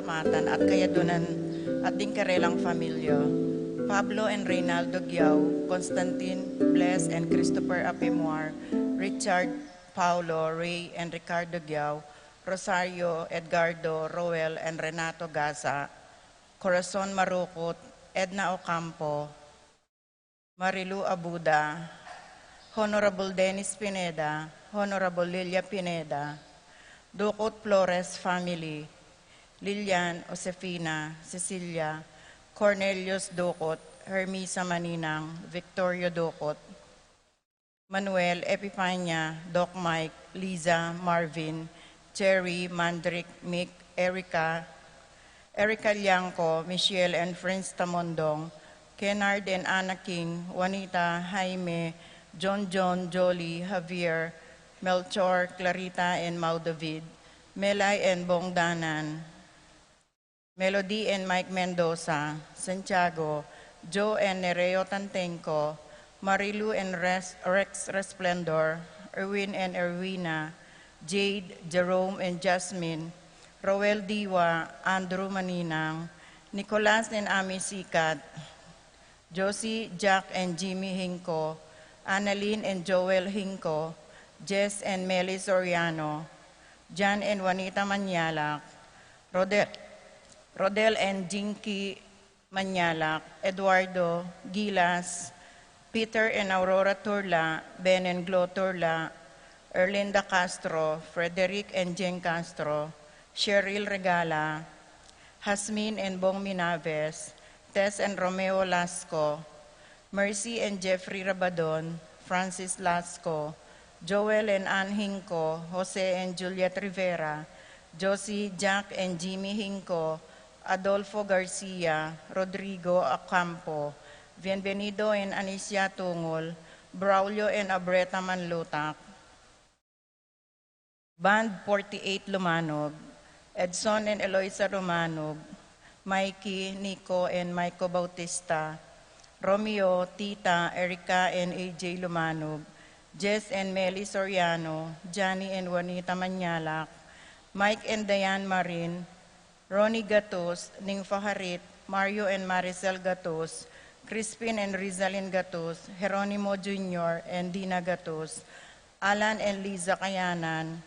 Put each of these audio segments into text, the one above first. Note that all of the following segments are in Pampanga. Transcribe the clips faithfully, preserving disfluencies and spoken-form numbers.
Matan at kayadunan at ding karelang familia, Pablo and Reynaldo Giao, Constantine, Bles and Christopher Apimuar, Richard, Paulo, Ray and Ricardo Giao, Rosario, Edgardo, Roel and Renato Gaza, Corazon Marukut, Edna Ocampo, Marilu Abuda, Honorable Dennis Pineda, Honorable Lilia Pineda, Ducot Flores family, Lilian, Josefina, Cecilia, Cornelius Ducot, Hermisa Maninang, Victorio Ducot, Manuel, Epifania, Doc Mike, Liza, Marvin, Cherry, Mandrick, Mick, Erica, Erica Liangco, Michelle and Friends Tamondong, Kennard and Anna King, Juanita, Jaime, John John, Jolie, Javier, Melchor, Clarita and Mau David, Melay and Bong Danan, Melody and Mike Mendoza, Santiago, Joe and Nereo Tantenco, Marilu and Res-, Rex Resplendor, Erwin and Erwina, Jade, Jerome and Jasmine, Roel Diwa, Andrew Maninang, Nicolas and Ami Sikat, Josie, Jack and Jimmy Hinco, Annalyn and Joel Hinco, Jess and Melly Soriano, Jan and Juanita Manyalak, Rodel, Rodel and Jinky Manyalak, Eduardo Gilas, Peter and Aurora Turla, Ben and Glo Turla, Erlinda Castro, Frederick and Jane Castro, Cheryl Regala, Jasmine and Bong Minaves, Tess and Romeo Lasco, Mercy and Jeffrey Rabadon, Francis Lasco, Joel and Ann Hinco, Jose and Juliet Rivera, Josie, Jack and Jimmy Hinco, Adolfo Garcia, Rodrigo Ocampo, Bienvenido and Anicia Tungol, Braulio and Abreta Manlutak, Band forty-eight Lumanog, Edson and Eloisa Lumanog, Mikey, Nico and Maiko Bautista, Romeo, Tita, Erica and A J Lumanog, Jess and Melly Soriano, Johnny and Juanita Manyalak, Mike and Diane Marin, Ronnie Gatus, Nympha Harit, Mario and Maricel Gatus, Crispin and Rizalin Gatus, Jeronimo Junior and Dina Gatus, Alan and Liza Kayanan,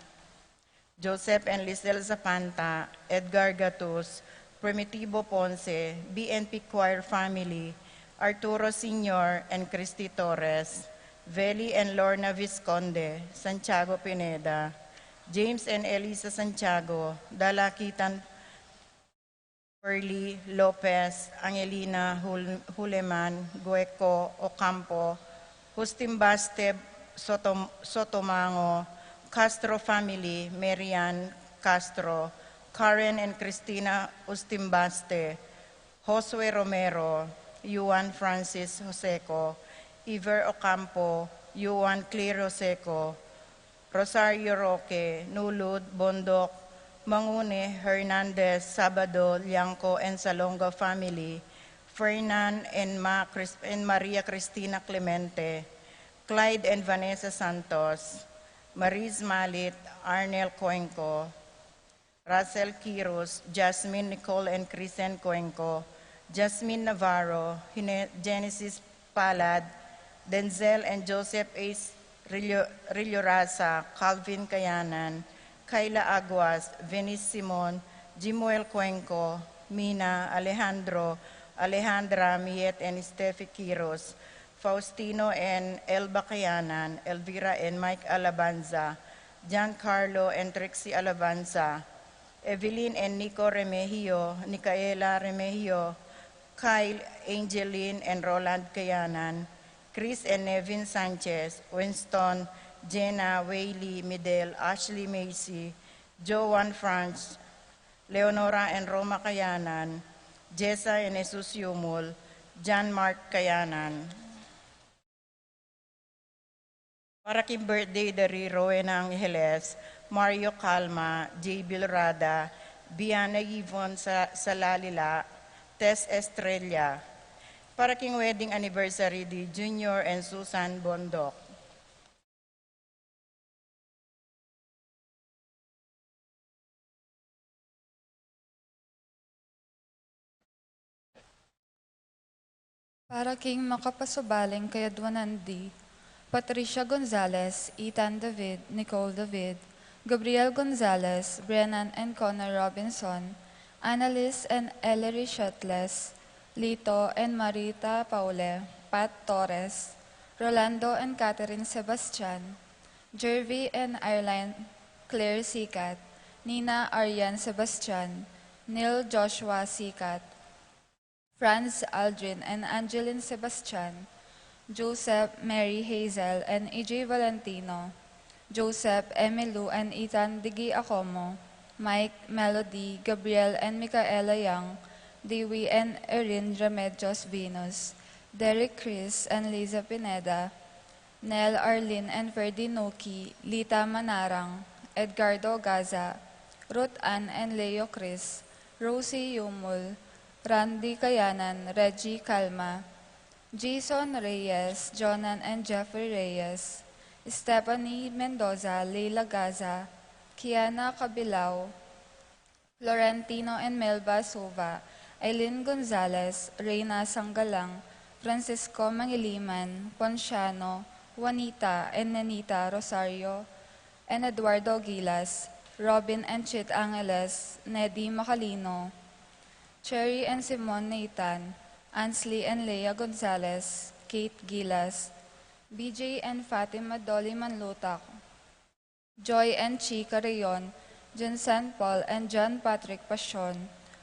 Joseph and Lisel Zapanta, Edgar Gatus, Primitivo Ponce, B N P Choir family, Arturo Senior and Christy Torres, Veli and Lorna Visconde, Santiago Pineda, James and Elisa Santiago, Dalakitan Pearly Lopez, Angelina Hul-, Huleman, Gueco Ocampo, Justin Baste Sotom-, Sotomango, Castro family, Marian Castro, Karen and Christina Justin Baste, Josue Romero, Juan Francis Joseco, Iver Ocampo, Juan Clear Joseco, Rosario Roque, Nulud, Bondoc, Mangune, Hernandez, Sabado, Liangco and Salonga family, Fernan and Ma-, Chris-, and Maria Cristina Clemente, Clyde and Vanessa Santos, Maris Malit, Arnel Cuenco, Russell Quirus, Jasmine Nicole and Chrisen Cuenco, Jasmine Navarro, Hine-, Genesis Palad, Denzel and Joseph Ace Rillo-, Rilloraza, Calvin Kayanan, Kayla Aguas, Venice Simon, Jimuel Cuenco, Mina, Alejandro, Alejandra, Miet and Steffi Quirus, Faustino and Elba Kayanan, Elvira and Mike Alabanza, Giancarlo and Trixie Alabanza, Evelyn and Nico Remehio, Nicaela Remehio, Kyle, Angeline and Roland Kayanan, Chris and Nevin Sanchez, Winston, Jenna, Whaley, Midel, Ashley Macy, Joan Franz, Leonora and Roma Kayanan, Jessa and Jesus Yumul, John Mark Kayanan. Para king birthday da ri Rowena Angeles, Mario Calma, J Bill Rada, Biana Yvonne Sa-, Salalila, Tess Estrella. Para king wedding anniversary di Junior and Susan Bondoc. Para king makapasubaling kayadwanan di, Patricia Gonzalez, Ethan David, Nicole David, Gabriel Gonzalez, Brennan and Connor Robinson, Annalise and Ellery Shetles, Lito and Marita Paule, Pat Torres, Rolando and Catherine Sebastian, Jervy and Arline Claire Sikat, Nina Arian Sebastian, Neil Joshua Sikat, Franz Aldrin and Angeline Sebastian, Joseph Mary Hazel and E J Valentino, Joseph Emilou and Ethan Digi Acomo, Mike Melody, Gabriel and Micaela Young, Dewey and Erin Remedios Venus, Derek Chris and Liza Pineda, Nel Arlene and Ferdy Nuki, Lita Manarang, Edgardo Gaza, Ruth Ann and Leo Chris, Rosie Yumul, Randy Kayanan, Reggie Calma, Jason Reyes, Jonan and Jeffrey Reyes, Stephanie Mendoza, Leila Gaza, Kiana Cabilao, Florentino and Melba Suva, Aileen Gonzalez, Reina Sanggalang, Francisco Mangiliman, Ponciano, Juanita and Nenita Rosario, and Eduardo Gilas, Robin and Chit Angeles, Nedi Macalino, Cherry and Simon Nathan, Ansley and Leah Gonzalez, Kate Gilas, B J and Fatima Dolly Manlutak, Joy and Chi Carreon, Junsan Paul and John Patrick Pasion,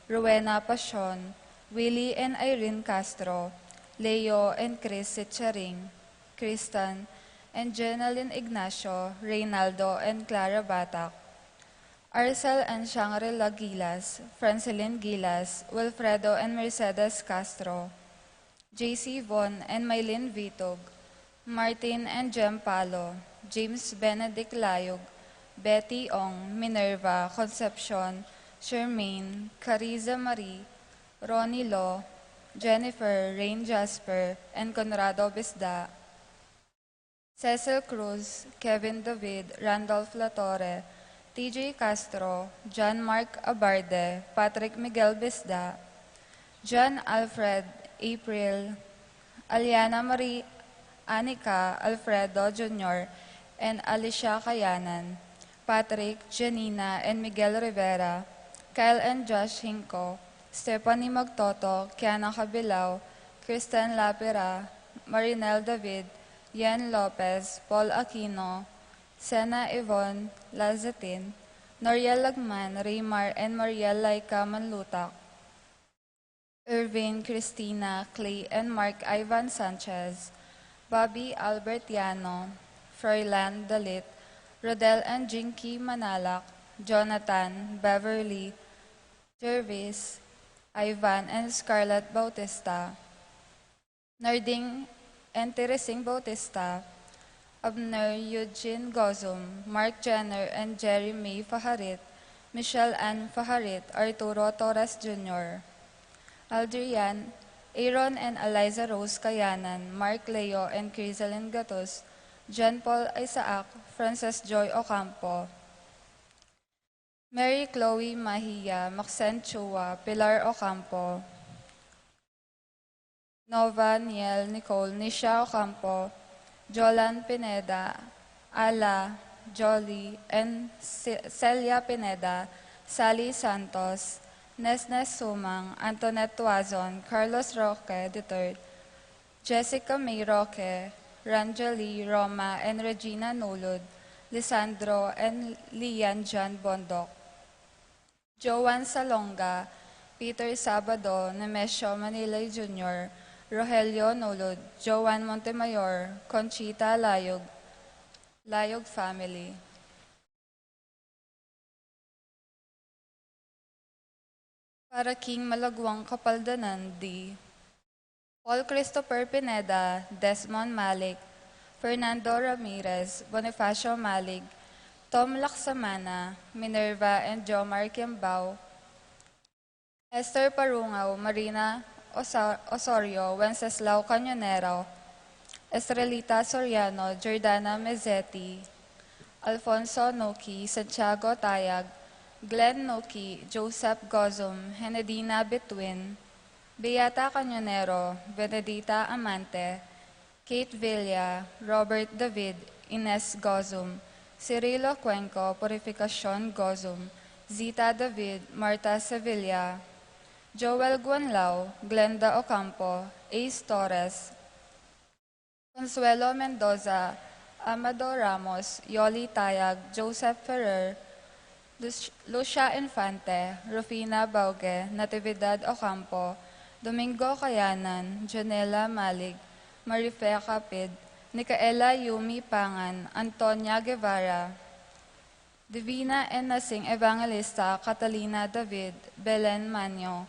Rowena Pasion, Willie and Irene Castro, Leo and Chris Sicharing, Kristen and Jenalyn Ignacio, Reynaldo and Clara Batak, Arcel and Shangri-La Gilas, Francelin Gilas, Wilfredo and Mercedes Castro, J C Von and Mylene Vitug, Martin and Jem Palo, James Benedict Layug, Betty Ong, Minerva, Concepcion, Shermaine, Cariza Marie, Ronnie Lo, Jennifer, Rain Jasper, and Conrado Bisda, Cecil Cruz, Kevin David, Randolph Latorre, T J Castro, John Mark Abarde, Patrick Miguel Bisda, John Alfred, April, Aliana Marie, Anika, Alfredo Junior, and Alicia Kayanan, Patrick, Janina, and Miguel Rivera, Kyle and Josh Hinco, Stephanie Magtoto, Kiana Cabilao, Kristen Lapira, Marinel David, Yen Lopez, Paul Aquino, Sena Yvonne Lazatin, Noriel Lagman, Raymar, and Mariel Laika Manlutak, Irvin, Christina, Clay, and Mark Ivan Sanchez, Bobby Albert Yano, Froilan Dalit, Rodel and Jinky Manalak, Jonathan, Beverly, Jervis, Ivan, and Scarlett Bautista, Narding and Teresing Bautista, Abner Eugene Gozum, Mark Jenner and Jerry May Fajarit, Michelle Ann Fajarit, Arturo Torres Junior, Aldrian, Aaron and Eliza Rose Kayanan, Mark Leo and Criselin Gatus, John Paul Isaac, Frances Joy Ocampo, Mary Chloe Mahia, Maxen Chua, Pilar Ocampo, Nova, Niel, Nicole, Nisha Ocampo, Jolan Pineda, Ala, Jolly, and Ce-, Celia Pineda, Sally Santos, Nesnes Sumang, Antoinette Tuazon, Carlos Roque the third, Jessica May Roque, Ranjali, Roma, and Regina Nulud, Lisandro, and Lian John Bondoc, Joan Salonga, Peter Sabado, Nemesio Manilay Junior, Rogelio Nulud, Joan Montemayor, Conchita Layog, Layog family. Para king malagwang kapaldanan di Paul Christopher Pineda, Desmond Malik, Fernando Ramirez, Bonifacio Malik, Tom Laksamana, Minerva and Jomar Kiambao, Esther Parungaw, Marina Osa-, Osorio, Wenceslao Cañonero, Estrelita Soriano, Jordana Mezzetti, Alfonso Nuki, Santiago Tayag, Glenn Nuki, Joseph Gozum, Henedina Betwin, Beata Cañonero, Benedita Amante, Kate Villa, Robert David, Ines Gozum, Cirilo Cuenco, Purificacion Gozum, Zita David, Marta Sevilla, Joel Guanlao, Glenda Ocampo, Ace Torres, Consuelo Mendoza, Amador Ramos, Yoli Tayag, Joseph Ferrer, Lus-, Lucia Infante, Rufina Bauge, Natividad Ocampo, Domingo Kayanan, Janela Malig, Marife Capid, Nicaela Yumi Pangan, Antonia Guevara, Divina Enasing Evangelista, Catalina David, Belen Manyo,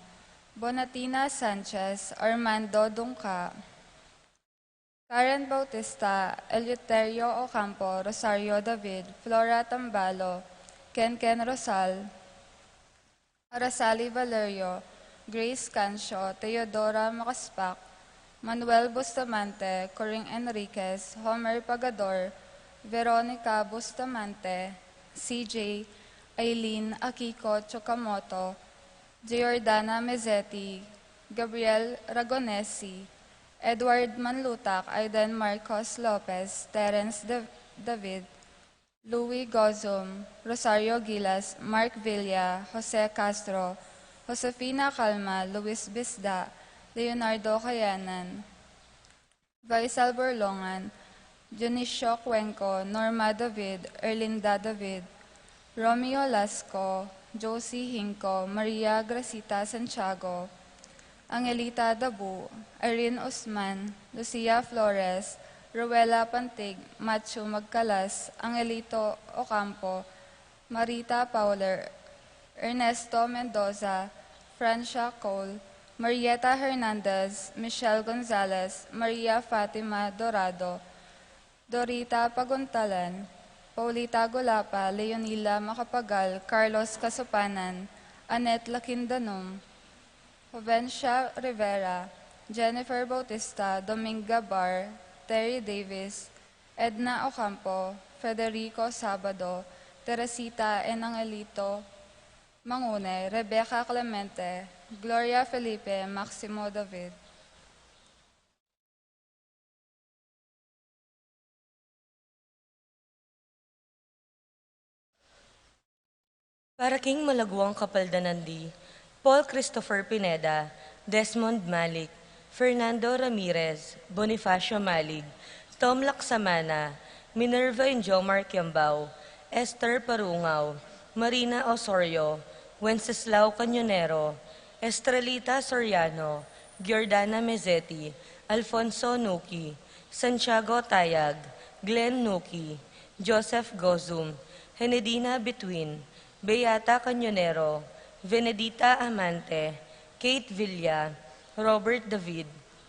Bonatina Sanchez, Armando Dungca, Karen Bautista, Eleuterio Ocampo, Rosario David, Flora Tambalo, Kenken Rosal, Araceli Valerio, Grace Cancio, Teodora Macaspac, Manuel Bustamante, Coring Enriquez, Homer Pagador, Veronica Bustamante, C J, Aileen Akiko Chukamoto, Giordana Mezzetti, Gabriel Ragonesi, Edward Manlutak, Aiden Marcos Lopez, Terence Da-, David, Louis Gozum, Rosario Gilas, Mark Villa, Jose Castro, Josefina Calma, Luis Bisda, Leonardo Kayanan, Faisal Borlongan, Dionisio Cuenco, Norma David, Erlinda David, Romeo Lasco, Josie Hinco, Maria Gracita Santiago, Angelita Dabu, Irene Usman, Lucia Flores, Ruela Pantig, Matthew Magcalas, Angelito Ocampo, Marita Fowler, Ernesto Mendoza, Francia Cole, Marieta Hernandez, Michelle Gonzalez, Maria Fatima Dorado, Dorita Paguntalan, Paulita Gulapa, Leonila Macapagal, Carlos Casupanan, Annette Laquindanum, Jovencia Rivera, Jennifer Bautista, Dominga Bar, Terry Davis, Edna Ocampo, Federico Sabado, Teresita and Angelito Mangune, Rebecca Clemente, Gloria Felipe, Maximo David. Para king malaguang kapaldanan di, Paul Christopher Pineda, Desmond Malik, Fernando Ramirez, Bonifacio Malig, Tom Laksamana, Minerva and Jomar Kiambao, Esther Parungaw, Marina Osorio, Wenceslao Cañonero, Estrelita Soriano, Giordana Mezzetti, Alfonso Nuki, Santiago Tayag, Glenn Nuki, Joseph Gozum, Henedina Betwin, Beata Cañonero, Venedita Amante, Kate Villa, Robert David,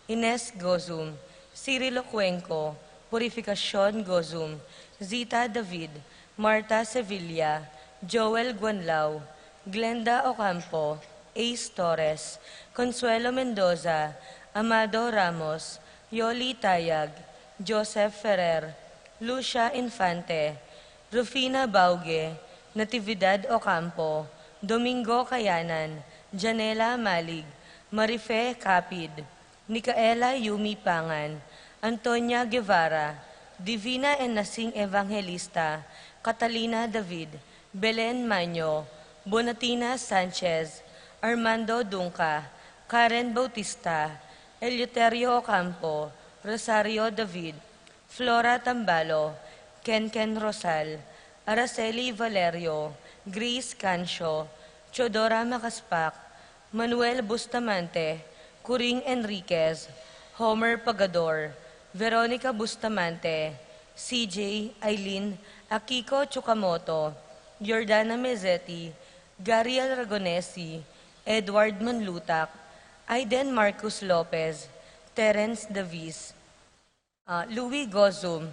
Ines Gozum, Cirilo Cuenco, Purificacion Gozum, Zita David, Marta Sevilla, Joel Guanlao, Glenda Ocampo, Ace Torres, Consuelo Mendoza, Amado Ramos, Yoli Tayag, Joseph Ferrer, Lucia Infante, Rufina Bauge, Natividad Ocampo, Domingo Kayanan, Janela Malig, Marife Capid, Nicaela Yumi Pangan, Antonia Guevara, Divina Enasing Evangelista, Catalina David, Belen Manyo, Bonatina Sanchez, Armando Dungca, Karen Bautista, Eleuterio Ocampo, Rosario David, Flora Tambalo, Kenken Rosal, Araceli Valerio, Grace Cancio, Teodora Macaspac, Manuel Bustamante, Coring Enriquez, Homer Pagador, Veronica Bustamante, C J, Aileen Akiko Chukamoto, Jordana Mezzetti, Gariel Ragonesi, Edward Manlutak, Aiden Marcus Lopez, Terence Davis, ah, Louis Gozum,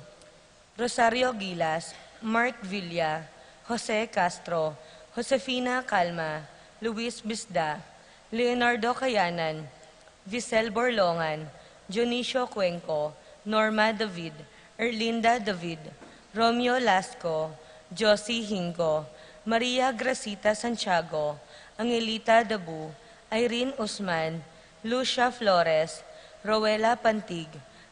Rosario Gilas, Mark Villa, Jose Castro, Josefina Calma, Luis Bisda, Leonardo Kayanan, Visel Borlongan, Dionisio Cuenco, Norma David, Erlinda David, Romeo Lasco, Josie Hinco, Maria Gracita Santiago, Angelita Dabu, Irene Usman, Lucia Flores, Rowela Pantig,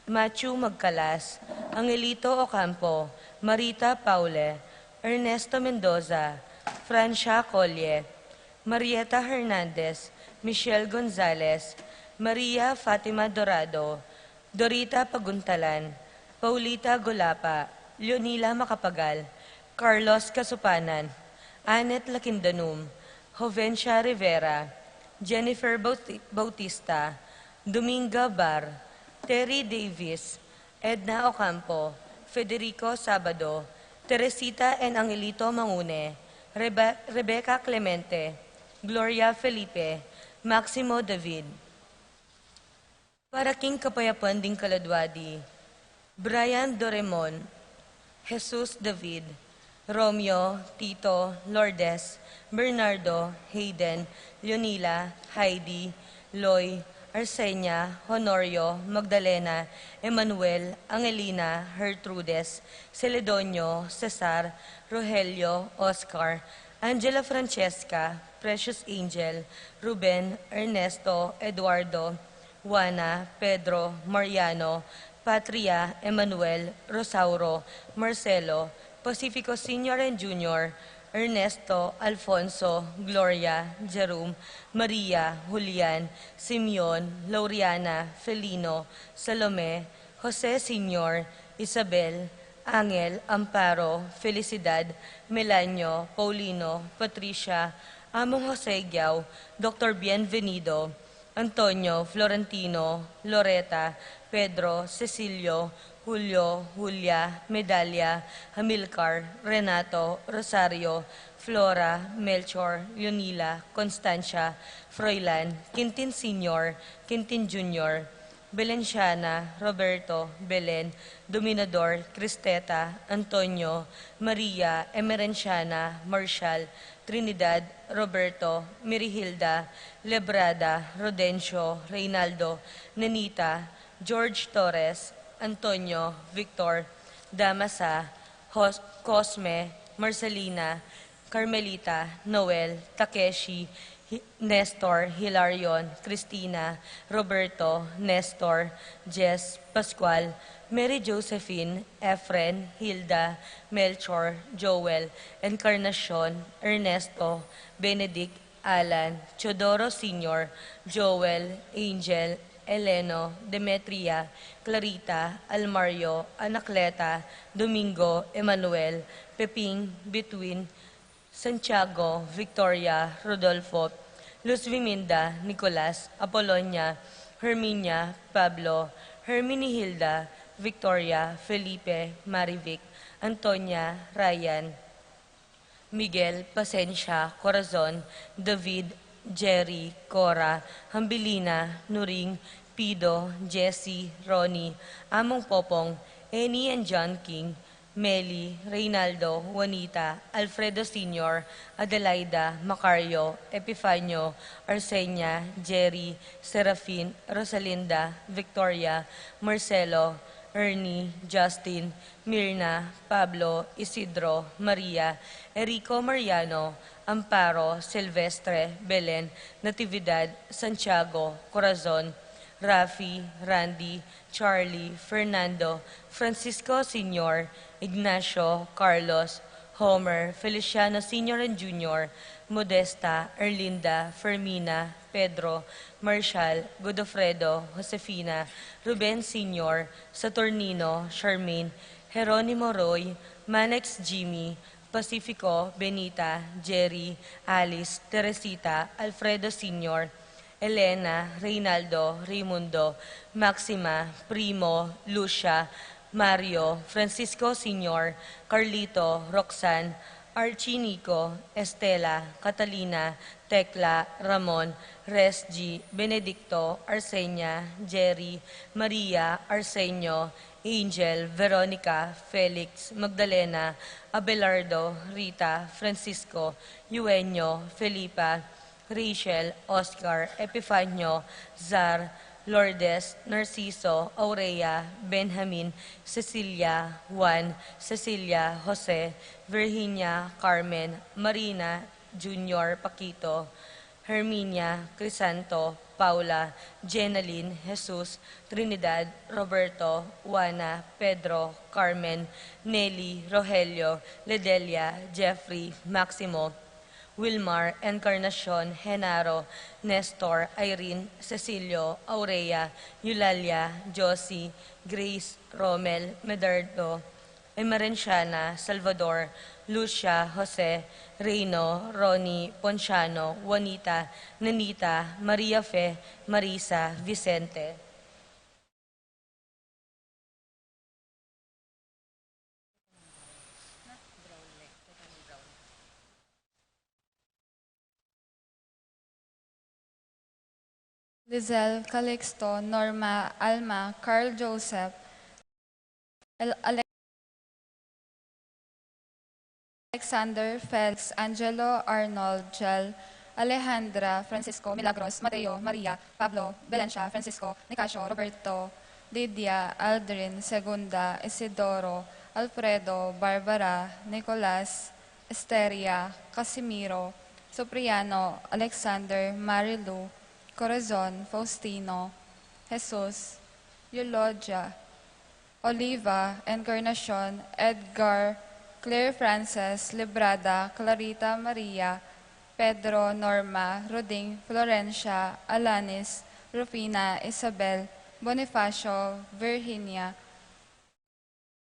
Matthew Magcalas, Angelito Ocampo, Marita Paule, Ernesto Mendoza, Francia Colle, Marieta Hernandez, Michelle Gonzalez, Maria Fatima Dorado, Dorita Paguntalan, Paulita Golapa, Leonila Macapagal, Carlos Casupanan, Annette Lakindanum, Jovencia Rivera, Jennifer Bauti- Bautista, Dominga Bar, Terry Davis, Edna Ocampo, Federico Sabado, Teresita and Angelito Mangune, Rebe- Rebecca Clemente, Gloria Felipe, Maximo David. Para king kapayapan ding kaladwa di Brian Doremon, Jesus David, Romeo, Tito, Lourdes, Bernardo, Hayden, Leonila, Heidi, Loy, Arsenia, Honorio, Magdalena, Emmanuel, Angelina, Gertrudes, Celedonio, Cesar, Rogelio, Oscar, Angela Francesca, Precious Angel, Ruben, Ernesto, Eduardo, Juana, Pedro, Mariano, Patria, Emmanuel, Rosauro, Marcelo, Pacifico Senior and Junior, Ernesto, Alfonso, Gloria, Jerome, Maria, Julian, Simeon, Lauriana, Felino, Salome, Jose Senior, Isabel, Angel, Amparo, Felicidad, Melanio, Paulino, Patricia, Among Jose Giao, Doctor Bienvenido, Antonio, Florentino, Loreta, Pedro, Cecilio, Julio, Julia, Medalia, Hamilcar, Renato, Rosario, Flora, Melchor, Leonila, Constancia, Froilan, Quintin Senior, Quintin Junior, Belenciana, Roberto, Belen, Dominador, Cristeta, Antonio, Maria, Emerenciana, Marshall, Trinidad, Roberto, Mirihilda, Lebrada, Rodencio, Reynaldo, Nenita, George Torres, Antonio, Victor, Damasa, Jos- Cosme, Marcelina, Carmelita, Noel, Takeshi, Hi- Nestor, Hilarion, Cristina, Roberto, Nestor, Jess, Pascual, Mary Josephine, Efren, Hilda, Melchor, Joel, Encarnacion, Ernesto, Benedict, Alan, Teodoro Senior, Joel, Angel, Eleno, Demetria, Clarita, Almario, Anacleta, Domingo, Emmanuel, Peping, Between, Santiago, Victoria, Rodolfo, Luz Viminda, Nicolas, Apolonia, Herminia, Pablo, Herminihilda, Victoria, Felipe, Marivic, Antonia, Ryan, Miguel, Pasensia, Corazon, David, Jerry, Cora, Hambilina, Nuring, Pido, Jessie, Ronnie, Among Popong, Annie and John King, Meli, Reynaldo, Juanita, Alfredo Senior, Adelaida, Macario, Epifanio, Arsenia, Jerry, Serafin, Rosalinda, Victoria, Marcelo, Ernie, Justin, Mirna, Pablo, Isidro, Maria, Erico, Mariano, Amparo, Silvestre, Belen, Natividad, Santiago, Corazon, Rafi, Randy, Charlie, Fernando, Francisco Senior, Ignacio, Carlos, Homer, Feliciano Senior and Junior, Modesta, Erlinda, Fermina, Pedro, Marshall, Godofredo, Josefina, Ruben Senior, Saturnino, Charmaine, Jeronimo Roy, Manex Jimmy, Pacifico, Benita, Jerry, Alice, Teresita, Alfredo Senior, Elena, Reynaldo, Raymundo, Maxima, Primo, Lucia, Mario, Francisco Senior, Carlito, Roxanne, Archie, Nico, Estela, Catalina, Tecla, Ramon, Resgie, Benedicto, Arsenia, Jerry, Maria, Arsenio, Angel, Veronica, Felix, Magdalena, Abelardo, Rita, Francisco, Eugenio, Felipa, Rachel, Oscar, Epifanio, Zar, Lourdes, Narciso, Aurea, Benjamin, Cecilia, Juan, Cecilia, Jose, Virginia, Carmen, Marina, Junior, Paquito, Herminia, Crisanto, Paula, Jenalyn, Jesus, Trinidad, Roberto, Juana, Pedro, Carmen, Nelly, Rogelio, Ledelia, Jeffrey, Maximo, Wilmar, Encarnacion, Genaro, Nestor, Irene, Cecilio, Aurea, Eulalia, Josie, Grace, Romel, Medardo, Emerenciana, Salvador, Lucia, Jose, Reino, Ronnie, Ponciano, Juanita, Nenita, Maria Fe, Marisa, Vicente. Lizelle, Calixto, Norma, Alma, Carl Joseph, El-, Ale-, Alexander, Felix, Angelo, Arnold, Jel, Alejandra, Francisco, Milagros, Mateo, Maria, Pablo, Belencia, Francisco, Nicasio, Roberto, Lydia, Aldrin, Segunda, Isidoro, Alfredo, Barbara, Nicolas, Esteria, Casimiro, Supriano, Alexander, Marilu, Corazon, Faustino, Jesus, Eulogia, Oliva, Encarnacion, Edgar, Claire Frances, Librada, Clarita Maria, Pedro, Norma, Ruding, Florencia, Alanis, Rufina, Isabel, Bonifacio, Virginia,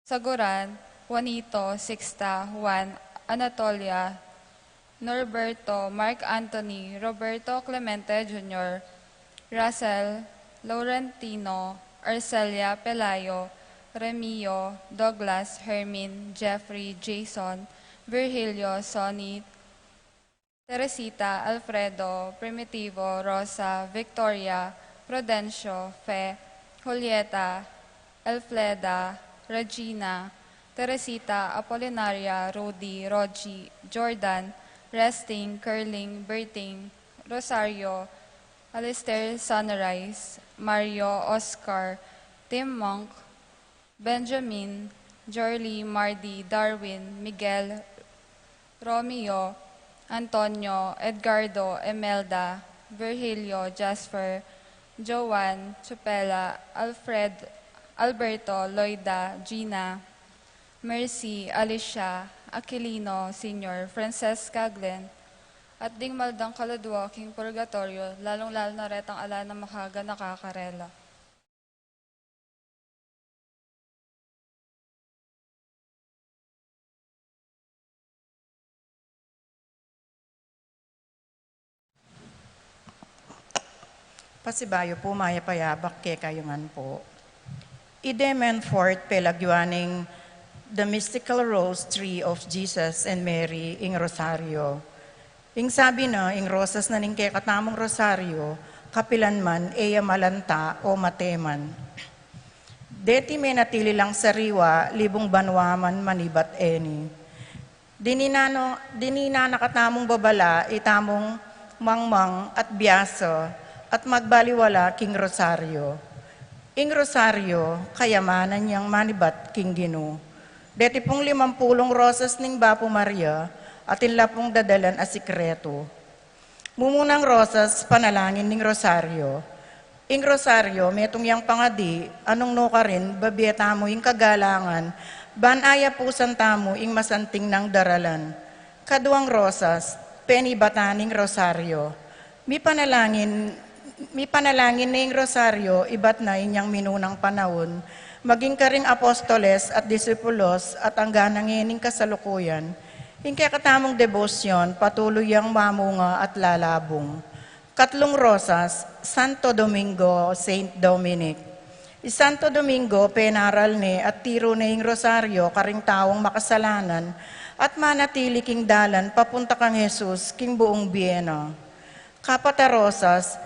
Saguran, Juanito, Sixta, Juan, Anatolia, Norberto, Mark Anthony, Roberto Clemente Junior, Russell, Laurentino, Arcelia, Pelayo, Remio, Douglas, Hermin, Jeffrey, Jason, Virgilio, Sonny, Teresita, Alfredo, Primitivo, Rosa, Victoria, Prudencio, Fe, Julieta, Elfleda, Regina, Teresita, Apolinaria, Rudy, Rogie, Jordan, Resting, Curling, Berting, Rosario, Alistair, Sunrise, Mario, Oscar, Tim Monk, Benjamin, Jorly, Mardy, Darwin, Miguel, Romeo, Antonio, Edgardo, Emelda, Virgilio, Jasper, Joan, Chupela, Alfred, Alberto, Loida, Gina, Mercy, Alicia, Aquilino Senior, Francesca, Glenn, at ding maldang kaladua king purgatoryo, lalung-lalu na retang ala nang makaganaka karela. Pasibayu pu, mayap a yabak kekayu ngan pu. I Damian Fort pelagyuan ning The Mystical Rose Tree of Jesus and Mary ing Rosario. Ing sabi na, ing rosas na ning kekatamung Rosario, kapilan man, e ya malanta o mateman. Deti menatili lang sariwa, libung banua man manibat eni. Dinan na, dinan na katamung babala itamung mangmang at biasa at magbaliwala king Rosario. Ing Rosario, kayamanan yang manibat king Ginu. Deti pung limampulung rosas ning Bapu Maria, atin la pung dadalan a sikretu. Mumunang rosas, panalangin ning Rosario. Ing Rosario, metung yang pangadi, a nung nukarin, bibie tamu ing kagalangan, ban ayapusan tamu ing masanting nang daralan. Kaduang rosas, penibatan ning Rosario. Mipanalangin, mipanalangin ne ing Rosario, ibat na inyang minunang panaun, maging karing apostoles at disipulos at angga na ngening kasalukuyan. Ing kekatamung debosyon, patuloy yang mamunga at lalabung. Katlung rosas, Santo Domingo, Saint Dominic. I Santo Domingo, penaral ne at tiru ne ing Rosario karing taung makasalanan at manatili king dalan papunta kang Jesus king buung bie na. Kapat a rosas,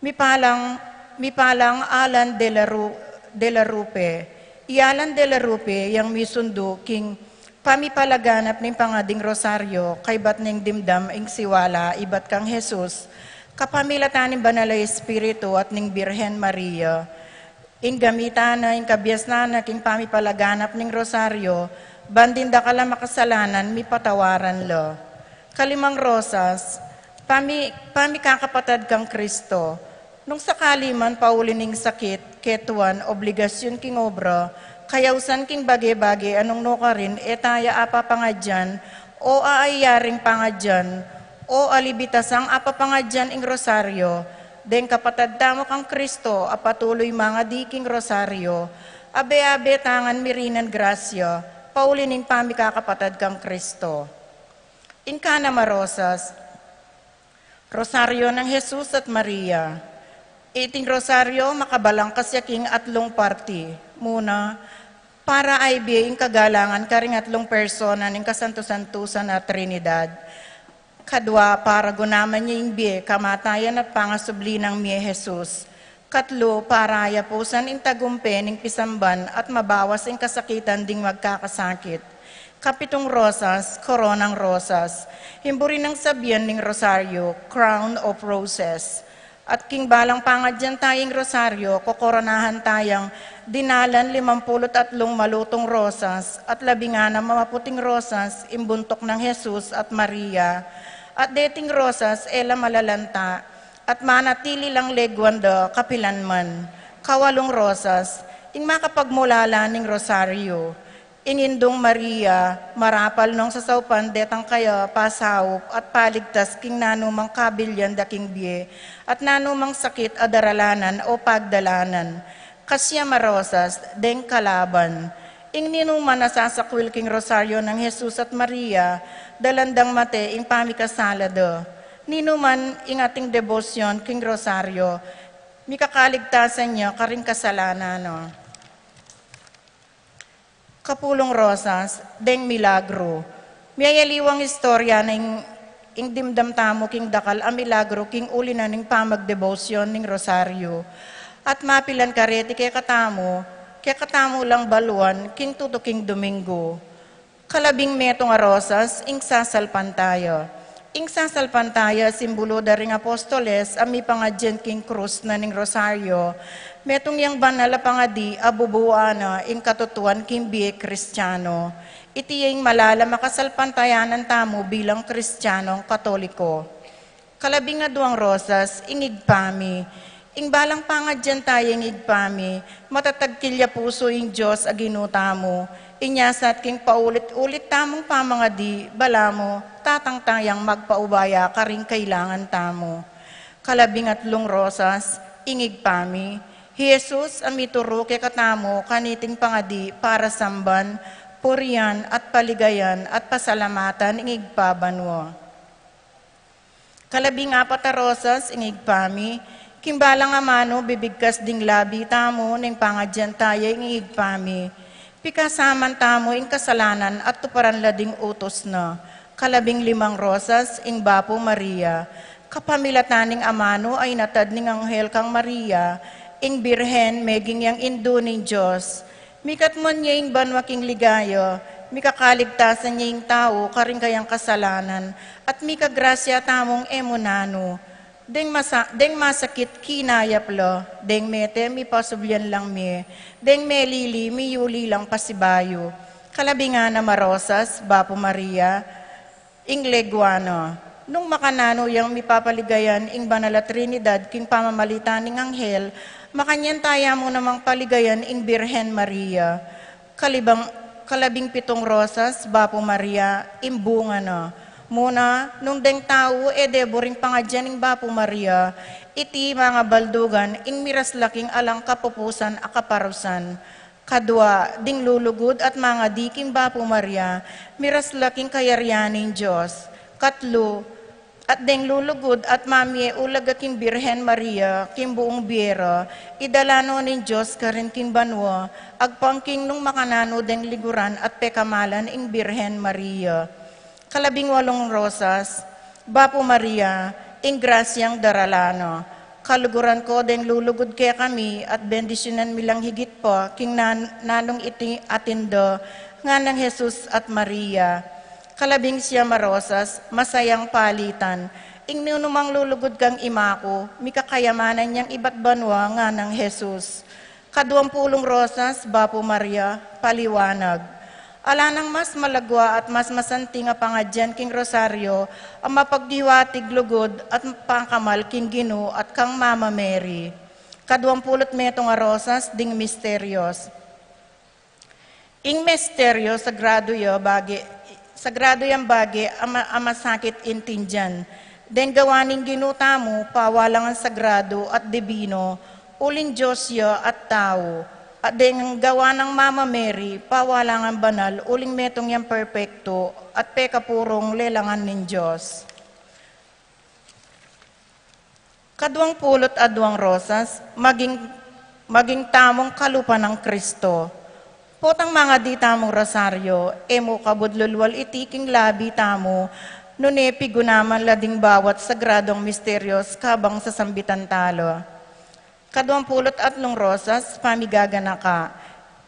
mipalang, mipalang Alan de la Ru-, de la Rupe. I Alan de la Rupe yang misundu king pamipalaganap ning pangading Rosario, kaybat ning dimdam ing siwala ibat kang Jesus, kapamilatan ning Banal a Espiritu at ning Birhen Maria. Ing gamitan na ing kabiasnan na king pamipalaganap ning Rosario, ban ding dakal a makasalanan mipatawaran la. Kalimang rosas, Pami-, pamikakapatad kang Kristo, nung sakali man pauli ning sakit, ketuan, obligasyun king obra, kayausan king bage-bage a nung nukarin e taya apapangadyan, o aayari pangadyan, o alibitasang apapangadyan ing rosaryo, deng kapatad tamu kang Kristo a patuluy mangadi king rosaryo, abe-abe tangan mirinan grasya, pauli ning pamikakapatad kang Kristo. Ing kanam a rosas, Rosaryo nang Jesus at Maria. Iting rosaryo makabalangkas ya king atlung parti. Muna, para aibie ing kagalangan karing atlung persona ning kasantu-santusan a Trinidad. Kadua, para gunaman ya ing bie, kamatayan at pangasubli nang mie Jesus. Katlu, para ayapusan ing tagumpe ning pisamban at mabawas ing kasakitan ding magkakasakit. Kapitung rosas, koronang rosas. Ing buri nang sabian ning rosaryo, crown of roses. At king balang pangadyan taya ing rosaryo, kokoronahan tayang dinalan limampulu't atlung malutung rosas at labing anam a maputing rosas, ing buntuk nang Jesus at Maria. At deting rosas, e la malalanta, at manatili lang leguan da kapilanman. Kawalung rosas, ing makapagmulala ning rosaryo. Ing Indung Maria, marapal nung sasaupan detang kaya pasaup at paligtas king nanumang kabilian da king bie, at nanumang sakit a daralanan o pagdalanan. Kasiyam a rosas, deng kalaban. Ing ninuman a sasakwil king rosaryo nang Jesus at Maria, dalan dang mate ing pamikasala da. Ninuman ing ating debosyon king rosaryo, mikakaligtasan ya karing kasalanan na. Kapulung rosas, deng milagro. Miyayaliwang istorya na ing, ing dimdam tamu king dakal a milagro king uli na ning pamagdebosyon ning rosaryo. At mapilan kareti kekatamu, kekatamu lang baluan king tutuking Domingo. Kalabing metung a rosas, ing sasalpantaya. Ing sasalpantaya, simbulu da ring apostoles a mipangadyan king krus na ning rosaryo. Metung yang banal a pangadi a bubuan na ing katutuan king bie Kristiano. Iti ya ing malalam a kasalpantayanan tamu bilang Kristianong Katoliko. Kalabing aduang rosas, ing Ibpa mi. Ing balang pangadyan taya ing Ibpa mi, matatag kilya pusu ing Dios a Ginu tamu. Inya sat king paulit-ulit tamung pamangadi, balamu, tatang tayang magpaubaya karing kailangan tamu. Kalabing atlung rosas, ing Ibpa mi. Hi Jesus a mituru kekatamu kaniting pangadi para samban, purian, at paligayan, at pasalamatan ing Ibpa banua. Kalabing apat a rosas, ing Ibpa mi, king balang amanu bibigkas ding labi tamu ning pangadyan taya ing Ibpa mi. Pikasaman tamu ing kasalanan at tuparan la ding utus na. Kalabing limang rosas, ing Bapu Maria. Kapamilatan ning amanu a inatad ning anghel kang Maria, ing Birhen meging yang indu ning Dios. Mikatmuan ya ing banua king ligaya, mikakaligtasan ya ing tau karing kayang kasalanan, at mikagrasya tamung e mu nanu. Deng masa-, deng masakit kinayap la, deng mete mipasublian lang mie, deng melili miyuli lang pasibayu. Kalabing anam a rosas, Bapu Maria, ing legua na. Nung makananu yang mipapaligayan ing banal a Trinidad king pamamalitan ning anghel, makanyan taya mu namang paligayan ing Birhen Maria. Kalibang, kalabing pitung rosas, Bapu Maria, ing bunga na. Muna, nung deng tau e de buring pangadyan ing Bapu Maria, iti mangabaldugan ing miras la king alang kapupusan a kaparusan. Kadua, ding lulugud at mangadi king Bapu Maria, miras la king kayarian ning Dios. Katlu, at ding lulugud at mamie ulaga king Birhen Maria, king buung bie ra, idala no ning Dios karin king banua, agpang king nung makananu ding liguran at pekamalan ing Birhen Maria. Kalabing walung rosas, Bapu Maria, ing grasyang darala na. Kaluguran ko ding lulugud kekami at bendisyunan mi lang higit pa king nan-, nanung iti atin da, ngan nang Jesus at Maria. Kalabing siyam a rosas, masayang palitan. Ing ninu mang lulugud kang imaku, mikakayamanan yang ibat banua, ngan nang Jesus. Kaduang pulung rosas, Bapu Maria, paliwanag. Ala nang mas malagwa at mas masanting a pangadyan king Rosario a mapagdiwatig lugud at pakamal king Ginu at kang Mama Mary. Kaduang pulu't metung a rosas ding misterios. Ing misteryo, sagrado ya bage, sagrado yang bage a ma-, a masakit intindian. Deng gawa ning Ginu tamu, pawalangan sagrado at dibino, uling Dios ya at tau. At deng gawa nang Mama Mary, pawalangan banal, uling metung yang perpekto, at pekapurung lelangan ning Dios. Kaduang pulu't aduang rosas, maging, maging tamung kalupa nang Kristo. Potang mangadi tamung rosaryo, e mu kabud lulwal iti king labi tamu, nune pigunaman la ding bawat sagradong misterios kabang sasambitan tala. Kaduang pulu't atlung rosas, pamigaganaka.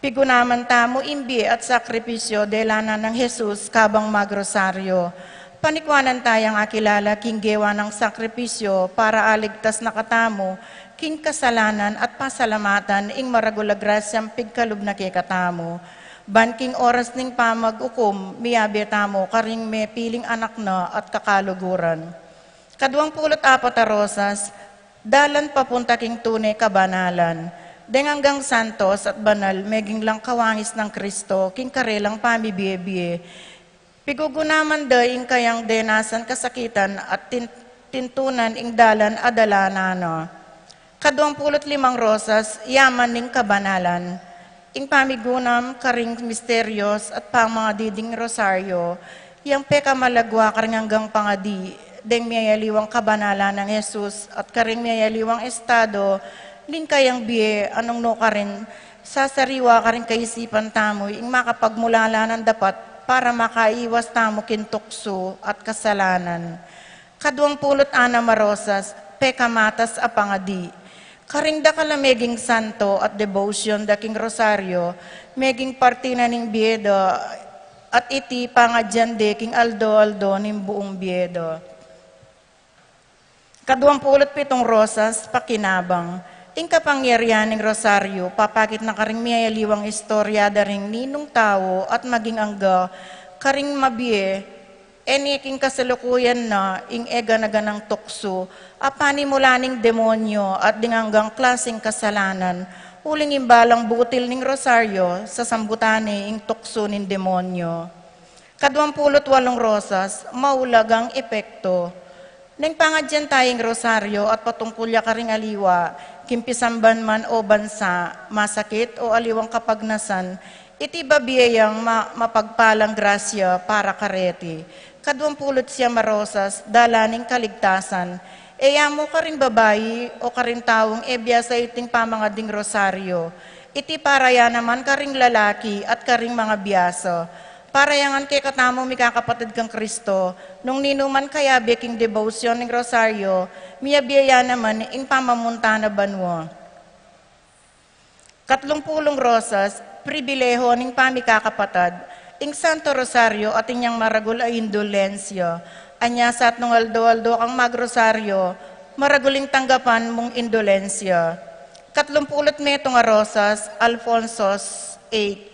Pigunaman tamu ing bie at sakripisyo dela na nang Jesus kabang magrosaryo. Panikwanan tayang akilala king gewa nang sakripisyo para aligtas na katamu king kasalanan at pasalamatan ing maragul a grasyang pigkalub na kekatamu. Ban king oras ning pamagukum, miyabe tamu karing mepiling anak na at kakaluguran. Kaduang pulu't apat a rosas, dalan papunta king tune kabanalan. Deng anggang santos at banal, meging lang kawangis nang Kristo, king karelang pamibie-bie. Pigugunaman da ing kayang denasan kasakitan at tin-, tintunan ing dalan a dalanan na. Kaduang pulu't limang rosas, yaman ning kabanalan. Ing pamigunam karing misterios at pamangadi ding rosaryo, yang pekamalagwa karing anggang pangadi, deng miyayaliwang kabanalan nang Jesus at karing miyayaliwang estado ning kayang bie a nung nukarin sasariwa karing kaisipan tamu ing makapagmulala nang dapat para makaiwas tamu king tuksu at kasalanan. Kaduang pulu't anam a rosas, pekamatas a pangadi. Karing dakal a meging santo at debosyon da king rosaryo, meging parti na ning bie da at iti pangadyan de king aldo-aldo ning buung bie da. Kaduang pulu't pitung rosas, pakinabang. Ing kapangyarian ning rosaryo, papakit na karing miyayaliwang istorya da ring ninung tau at maging angga karing mabie, e ne king kasalukuyan na ing e gana-ganang tuksu, a panimula ning demonyo at ding anggang klaseng kasalanan, uling ing balang butil ning rosaryo, sasambutan ne ing tuksu ning demonyo. Kaduang pulu't walung rosas, maulagang epekto. Neng pangadyan taya ing rosaryo at patungkul ya karing aliwa, king pisamban man o bansa, masakit o aliwang kapagnasan, iti babie yang ma-, mapagpalang grasya para kareti. Kaduang pulu't siyam a rosas, dalan ning kaligtasan. E ya mu karing babai o karing taung e biasa iting pamangading rosaryo. Iti para ya naman karing lalaki at karing mga biasa. Para ya ngan kekatamu mikakapatad kang Kristo, nung ninuman kayabe king debosyon ning rosaryo, miyabie ya naman ing pamamunta na banua. Katlung pulung rosas, pribileho ning pamikakapatad, ing Santo Rosario at inyang maragul a indulensya. Anya sa atlung aldo-aldo kang magrosaryo, maragul ing tanggapan mung indulensya. Katlung pulu't metung a rosas, Alfonso's eight.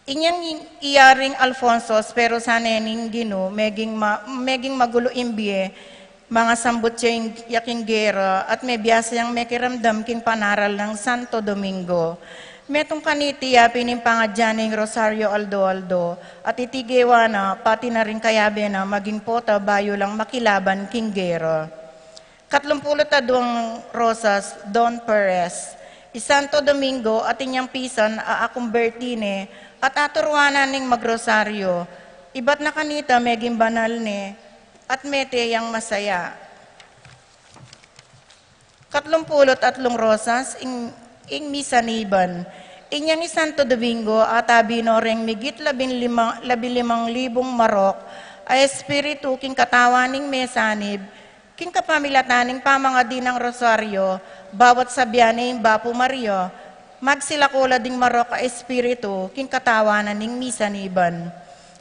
Inyang i-, iyaring Alfonso, pero sa ne ning Ginu, meging ma-, meging magulu ing bie, mangasambut ya ing, ya king gera, at mebiasa yang mekiramdam king panaral nang Santo Domingo. Metung kaniti ya pin ing pangadyan ning Rosario aldo-aldo, at iti gewa na, pati na ring kayabe na, maging pota bayu lang makilaban king gera. Katlung pulu't aduang rosas, Don Perez. I Santo Domingo at inyang pisan a akumberti ne at aturuanan ning magrosaryo. Ibat na kanita meging banal ne at mete yang masaya. Katlung pulu't atlung rosas, ing, ing misaniban. Inyang i Santo Domingo, atabi no reng migit labing lima, labing limang libung marok a espiritu king katawan ning mesanib, king kapamilatan ning pamangadi nang rosaryo, bawat sabyan ne ing Bapu Maria, magsilako la ding marok a espiritu, king katawan na ning misaniban.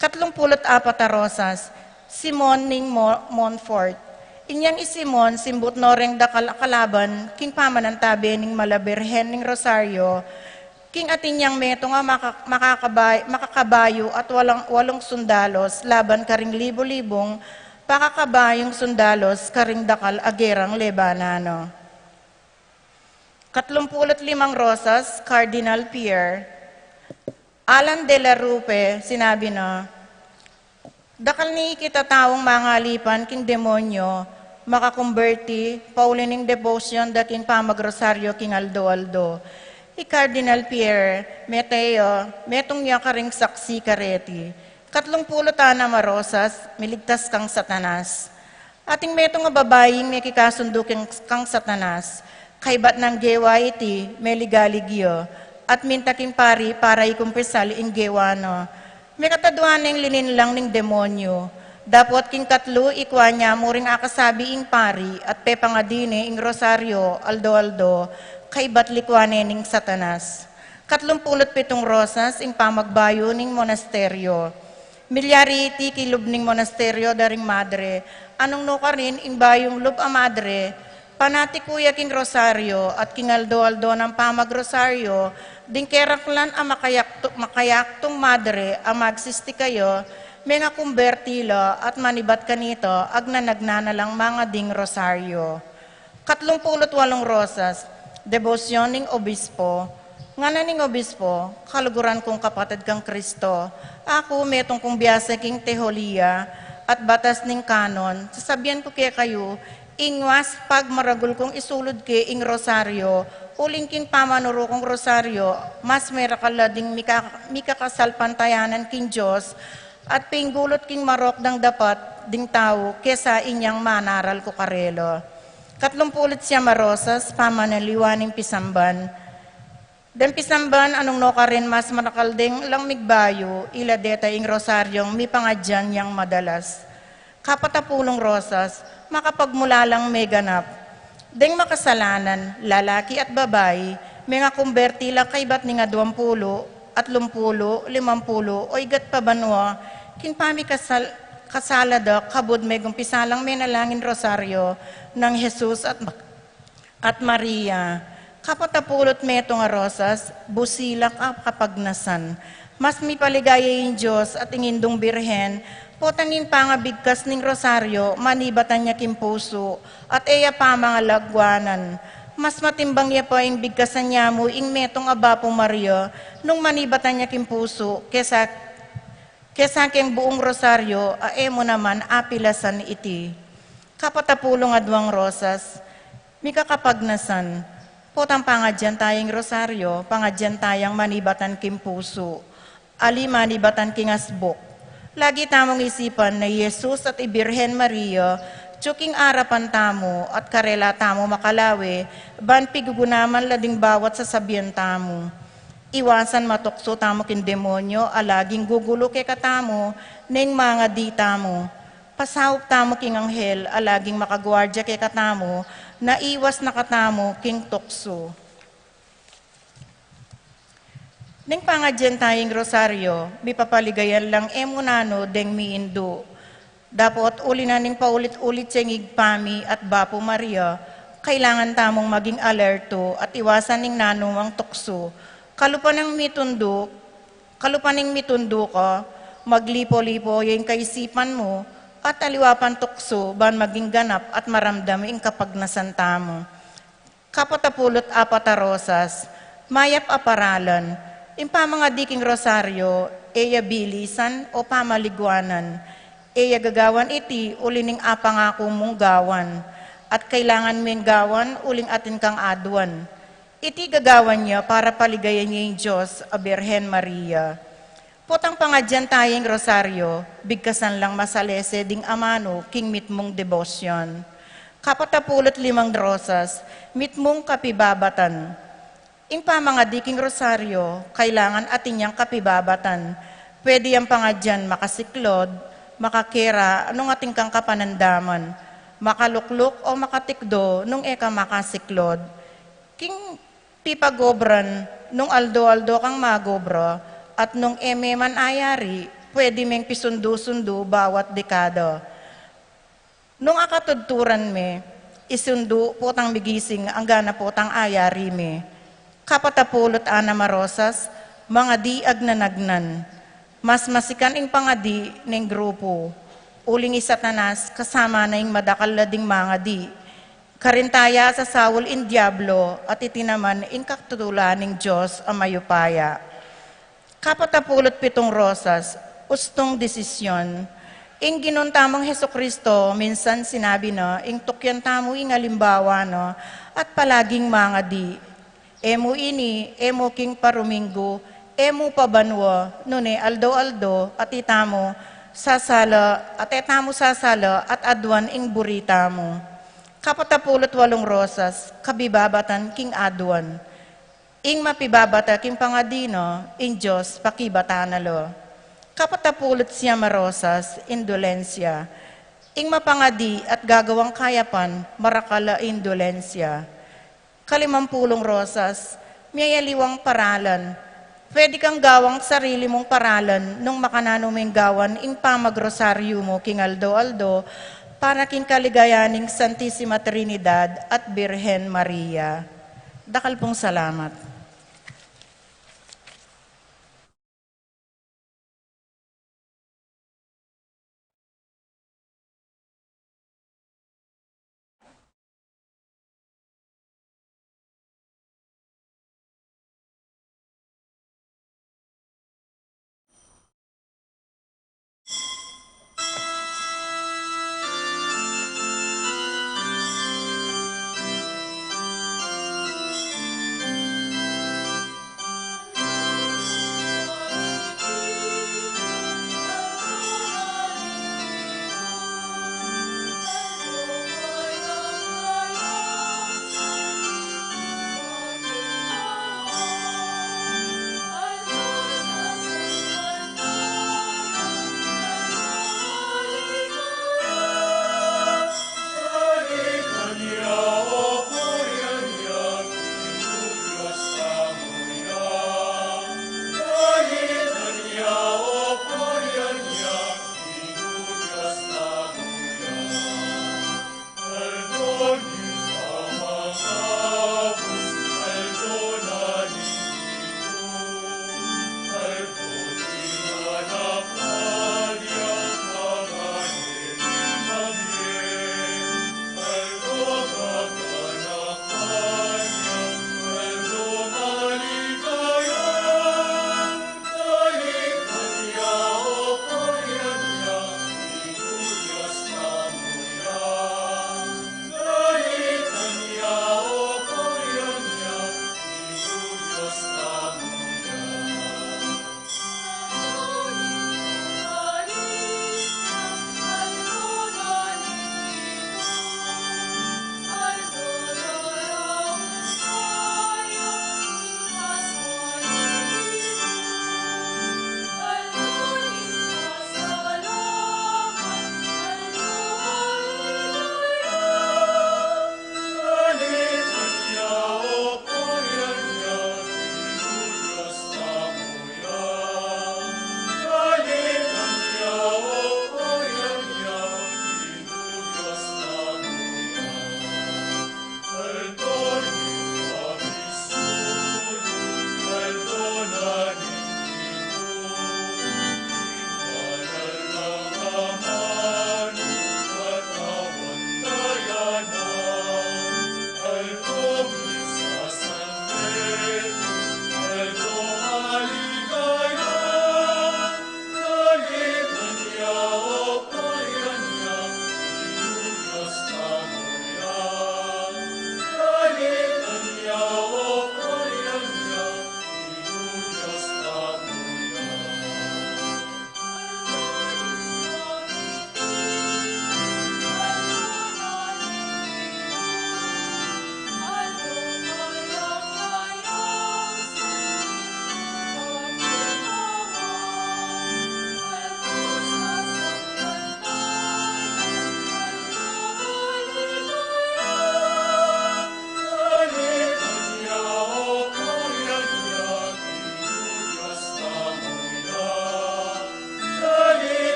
Katlung pulu't apat a rosas, Simon ning Mo-, Montfort. Inyang i Simon, simbut no reng dakal a kalaban, king pamanantabe ning Mala Birhen ning Rosaryo, King atin yang metung a maka-, makakabay-, makakabayu at walang, walung sundalos laban karing libu-libung pakakabayung sundalos karing dakal a gerang lebanan na. Katlumpulu't limang Rosas, Cardinal Pierre. Alan de la Rupe, sinabi na, "Dakal ning ikitataung mangalipan king demonyo, makakumberti, pauli ning debosyon da king pamagrosaryo king aldo-aldo." I Cardinal Pierre, mete ya, metung ya karing saksi kareti. Katlung pulu't anam a Rosas, miligtas kang Satanas. Atin metung a babaing mekikasundu keng, kang Satanas, kaybat nang gewa iti, meligalig ya, at minta king pari para ikumpisal ing gewa na. Mekatadua neng lilinlang ning demonyo. Dapot king katlu, ikua ne mu ring akasabi ing pari at pepangadi ne ing rosaryo aldo-aldo, kaybat likua ne ning Satanas. Katlung pulu't pitung Rosas, ing pamagbayu ning monasteryo. Milyari iti king lub ning monasteryo da ring madre. Nung nukarin ing bayung lub a madre, panatiku ya king rosaryo at king aldo-aldo nang pamagrosaryo, ding keraklan a makayaktu-, makayaktung madre a magsistika ya, mengakumberti la at manibat kanita, agnanagnan na lang mangading rosaryo. Katlung pulu't walung Rosas, debosyon ning obispo. Ngana ning obispo, "Kaluguran kung kapatad kang Kristo, aku metung kung biasa king teolohiya at batas ning kanon, sasabian ku kekayu, ing mas pagmaragul kung isulud ke ing rosaryo, uling king pamanuru kung rosaryo, mas merakal la ding mika-, mikakasalpantayanan king Dios, at pinggulut king marok dang dapat ding tau, kesa inyang manaral ku karela." Katlung pulu't siyam a Rosas, pamanaliwa ning pisamban. Deng pisamban, nung nukarin mas marakal deng lang migbayu, ila deta ing rosaryong mipangadyan yang madalas. Kapat a pulung Rosas, makapagmulalang meganap. Deng makasalanan, lalaki at babai, mengakumberti la kaybat ning aduang pulu, atlung pulu, limang pulu, o igat pa banua, king pamikasal-, kasala da, kabud megumpisa lang menalangin rosaryo nang Jesus at Ma-, at Maria. Kapat a pulu't metung a Rosas, busilak a kapagnasan. Mas mipaligaya ing Dios at ing Indung Birhen, potang ing pangabigkas ning rosaryo, manibatan ya king pusu, at e ya pamangalagwanan. Mas matimbang ya pa ing bigkasan ya mu ing metung a Bapu Maria, nung manibatan ya king pusu, kesa, kesa keng buung rosaryo, a e mu naman apilasan iti. Kapat a pulung aduang Rosas, mikakapagnasan. Potang pangadyan taya ing rosaryo, pangadyan tayang manibatan king pusu, ali manibatan king asbuk. Lagi tamung isipan na i Jesus at i Birhen Maria, atyu king arapan tamu, at karela tamu makalawe, ban pigugunaman la ding bawat sasabian tamu. Iwasan matuksu tamu king demonyo, a laging gugulu kekatamu, neng mangadi tamu. Pasaup tamu king anghel, a laging makaguardia kekatamu, na iwas na katamu king tuksu. Neng pangadyan taya ing rosaryo, mipapaligayan lang e mu nanu deng miindu. Dapot uli na ning paulit-ulit ya ing Ibpa mi at Bapu Maria, kailangan tamung maging alerto at iwasan ing nanumang tuksu. Kalupa nang mitundu, kalupa ning mitundu ka, maglipo-lipo ya ing kaisipan mu, at aliwa pang tuksu, ban maging ganap at maramdam ing kapagnasan tamu. Kapat a pulu't apat a Rosas, mayap a paralan. Ing pamangadi king rosaryo, e ya bilisan o pamaliguanan. E ya gagawan iti uli ning apangaku mung gawan. At kailangan meng gawan uling atin kang aduan. Iti gagawan ya para paligayan ya ing Dios a Birhen Maria. Potang pangadyan taya ing rosaryo, bigkasan lang masalese ding amanu king mitmung debosyon. Kapat a pulu't limang Rosas, mitmung kapibabatan. Ing pamangadi king rosaryo, kailangan atin yang kapibabatan. Pwede yang pangadyan makasiklod, makakera, nung atin kang kapanandaman, makalukluk o makatikdo nung e ka makasiklod. King pipagobran, nung aldo-aldo kang magobra, at nung e me man ayari, pwede meng pisundu-sundu bawat dekada. Nung akatudturan me, isundu potang migising anggana potang ayari me. Kapatapulu't anam a rosas, mangadi agnanagnan. Mas masikan ing pangadi ning grupu. Uling i Satanas, kasama na ing madakal la ding mangadi. Karin ta ya sasaul ing Diablo, at iti naman ing katutulan ning Dios a mayupaya. Kapatapulu't pitung rosas, ustung desisyon. Ing Ginung tamung Jesucristo, minsan sinabi na, ing tukyan tamu ing alimbawa na, at palaging mangadi. E mu ini, e mu king paruminggu, e mu pabanua, nune aldo-aldo, at itamu sasala, at e tamu sasala, at aduan ing buri tamu. Kapatapulu't walung rosas, kabibabatan king aduan. Ing mapibabata king pangadi na, ing Dios pakibatan na la. Kapatapulu't siyam a rosas, indulensya. Ing mapangadi at gagawang kayapan, marakal a indulensya. Kalimampulung rosas, miyayaliwang paralan. Pwede kang gawang sarili mung paralan nung makananu meng gawan ing pamagrosaryu mu king aldo-aldo para king kaligayan ning Santisima Trinidad at Birhen Maria. Dakal pung salamat.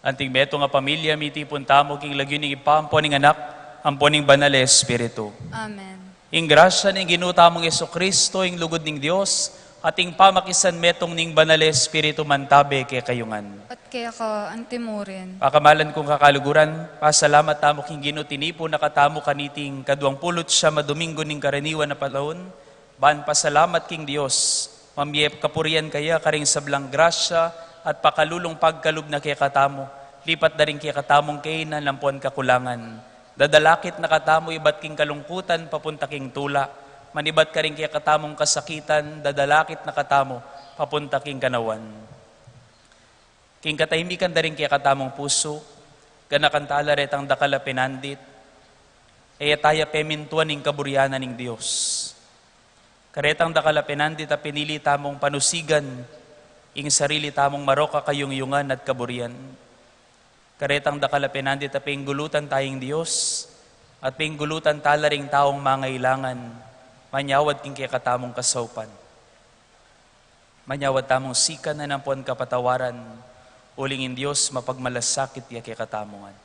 Anting metung a pamilya, mitipun tamu king lagyu ning Ibpa, ampo ning Anak, ampo ning Banal a Espiritu. Amen. Ing grasya ning Ginu tamung Jesucristo, ing lugud ning Dios, at ing pamakisanmetung ning Banal a Espiritu mantabe kekayu ngan. At keka antimurin. Pakamalan kung kakaluguran, pasalamat tamu king Ginu, tinipun na katamu kaniting kaduang pulu't siyam a Domingo ning karaniwan a panaun, ban pasalamat king Dios, mamie kapurian kaya karing sablang grasya at pakalulung pagkalub na kekatamu, lipat da ring kekatamung kainan ampon kakulangan. Dadalakit na katamu ibat king kalungkutan papunta king tula, manibat karing kekatamung kasakitan, dadalakit na katamu papunta king kanawan. King katahimikan da ring kekatamung pusu, ganakan tala retang dakal a pinandit, e taya pemintuan ing kaburian ning Dios. Karetang dakal a pinandit a pinili tamung panusigan ing sarili tamung marok a kayungyungan at kaburian. Karetang dakal a pinandit a pinggulutan taya ing Dios, at pinggulutan tala ring taung mangailangan, manyawad king kekatamung kasaupan. Manyawad tamung sikan ampon kapatawaran, uling ing Dios mapagmalasakit ya kekatamu ngan.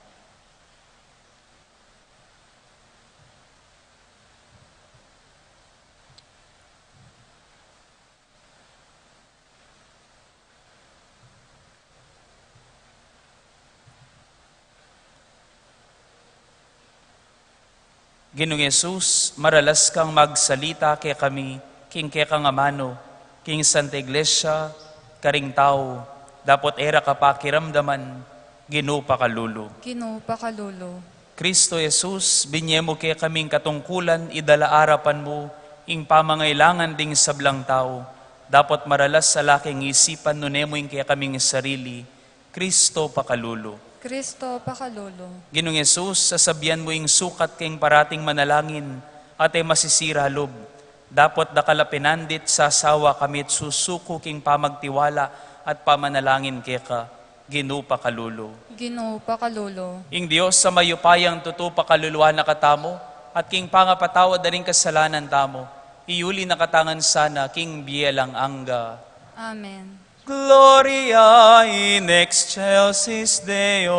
Ginung Jesus, maralas kang magsalita kekami, king kekang amanu, king Santa Iglesia, karing tau, dapot e ra ka pakiramdaman, Ginu pakalulu. Ginu pakalulu. Cristo Jesus, binye mu kekaming katungkulan, idala arapan mu ing pamangailangan ding sablang tau, dapot maralas a la keng isipan nune mu ing kekaming sarili, Cristo pakalulu. Cristo pakalulu. Ginung Jesus, sasabian mu ing sukat keng parating manalangin, at e masisira lub. Dapot dakal a pinandit, sasawa kami at susuku king pamagtiwala at pamanalangin keka, Ginu pakalulu. Ginu pakalulu. Ing Dios a mayupayang tutu pakaluluan na katamu, at king pangapatawad da ring kasalanan tamu, iyuli na kata ngan sana king bie alang angga. Amen. Gloria in excelsis Deo.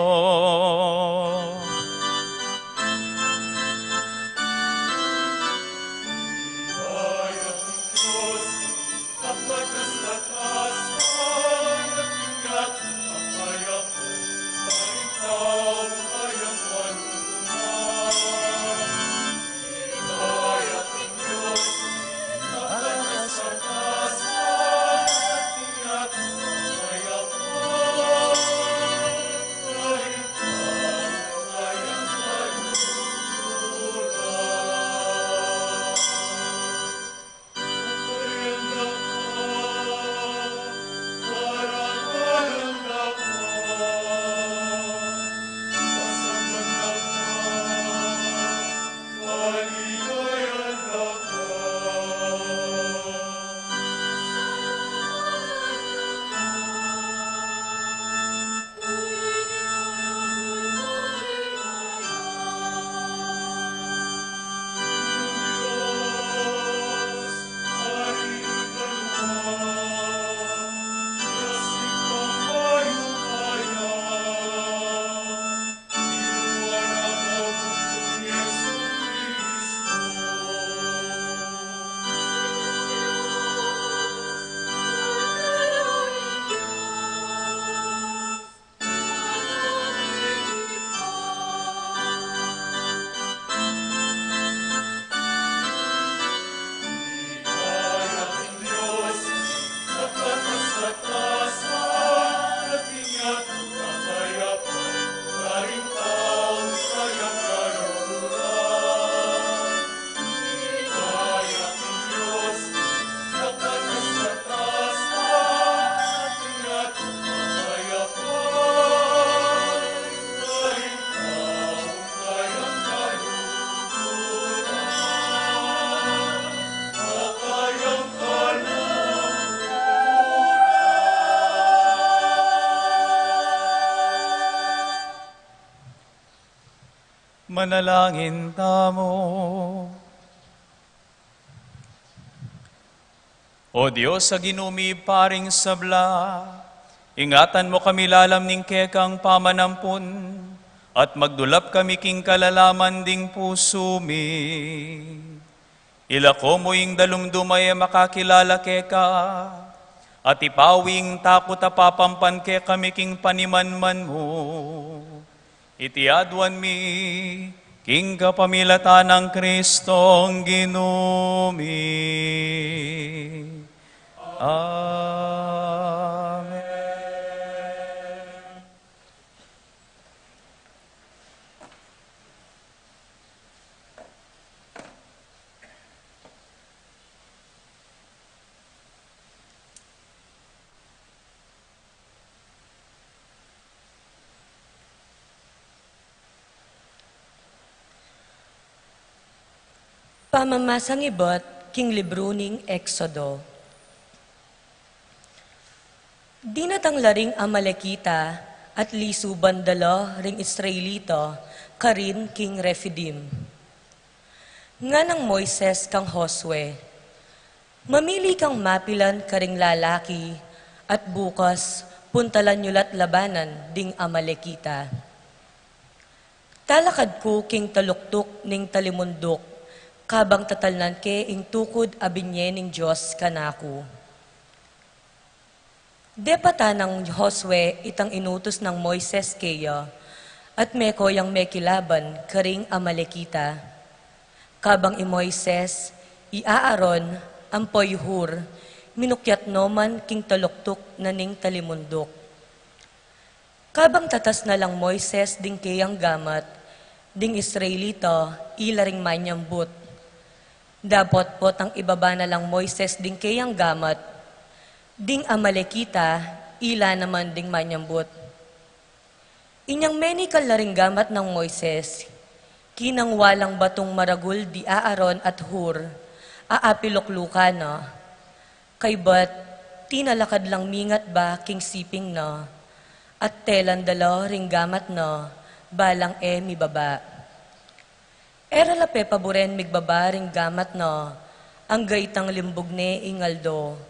Manalangin tamu. O Dios a Ginu mi, Ibpa ring sabla, Ingatan mu kami lalam ning kekang pamanampun, at magdulap kami king kalalaman ding pusu mi. Ilako mu ing dalumdum a e makakilala keka, at ipawi ing takut a papampan kekami king panimanman mu. Iti aduan mi king kapamilatan nang Kristong Ginu mi. Amen. Pamamasang ibat king libru ning Exodo. Dinatang la ring Amalekita at lisuban da la ring Israelita karin king Refidim. Nganang Moises kang Josue, "Mamili kang mapilan karing lalaki, at bukas puntalan yu la't labanan ding Amalekita." Talakad ku king taluktuk ning talimunduk, kabang tatalnan ke ing tukud a binye ning Dios kanaku. Depatan nang Josue itang inutus nang Moises keya, at meko yang mekilaban karing Amalekita. Kabang i Moises, i Aaron, ampo i Hur, minukyat no man king taluktuk na ning talimunduk. Kabang tatas na lang Moises ding keyang gamat, ding Israelita ila ring manyambut. Dapot potang ibaba na lang Moises ding keyang gamat, ding Amalekita ila naman ding manyambut. Inyang menikal na ring gamat nang Moises, kinangwa lang batung maragul di Aaron at Hur, a apiluklukan na. Kaybat, tinalakad lang mingat ba king siping na, at telan da la ring gamat na, balang e mibaba. E ra la pepaburen migbaba ring gamat na, angga itang limbug ne ing aldo,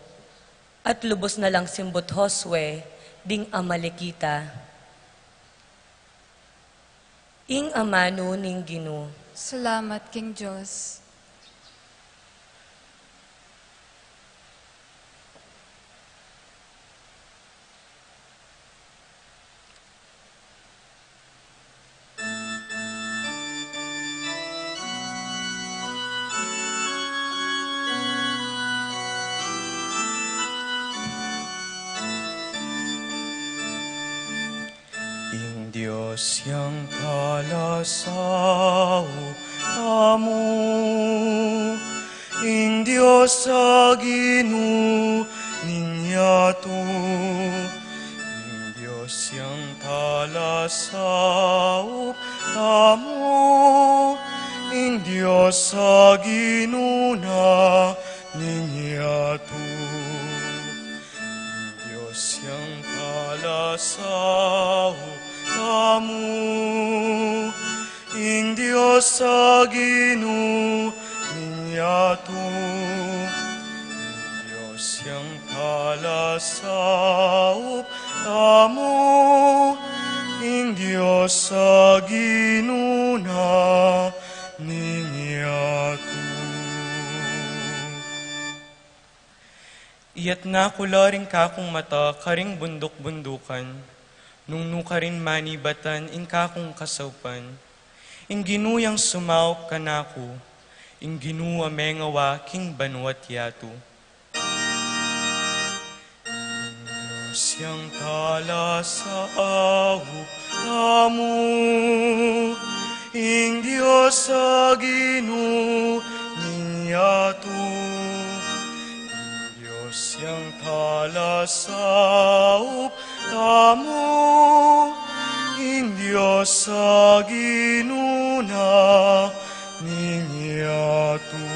at lubus na lang simbut Josue ding Amalekita. Ing amanu ning Ginu. Salamat king Dios. Ing Dios yang talasaup tamu, ing Dios a Ginu ning yatu, ing Dios yang talasaup tamu, ing Dios a Ginu na ning yatu. Ing Dios yang talasaup tamu, ing Dios a Ginu ning yatu, ing Dios yang talasaup tamu, ing Dios a Ginu na ning yatu. Iyatas ku la ring kakung mata karing bunduk-bundukan, nung nu karin manibatan ing kakung kasaupan. Ing Ginu yang sumaup kanaku, ing Ginu a mengawa king banua't yatu. Ing Dios yang talasaup tamu, ing Dios a Ginu ning yatu, ing Dios yang talasaup tamu, ing Dios a Ginu na ning yatu.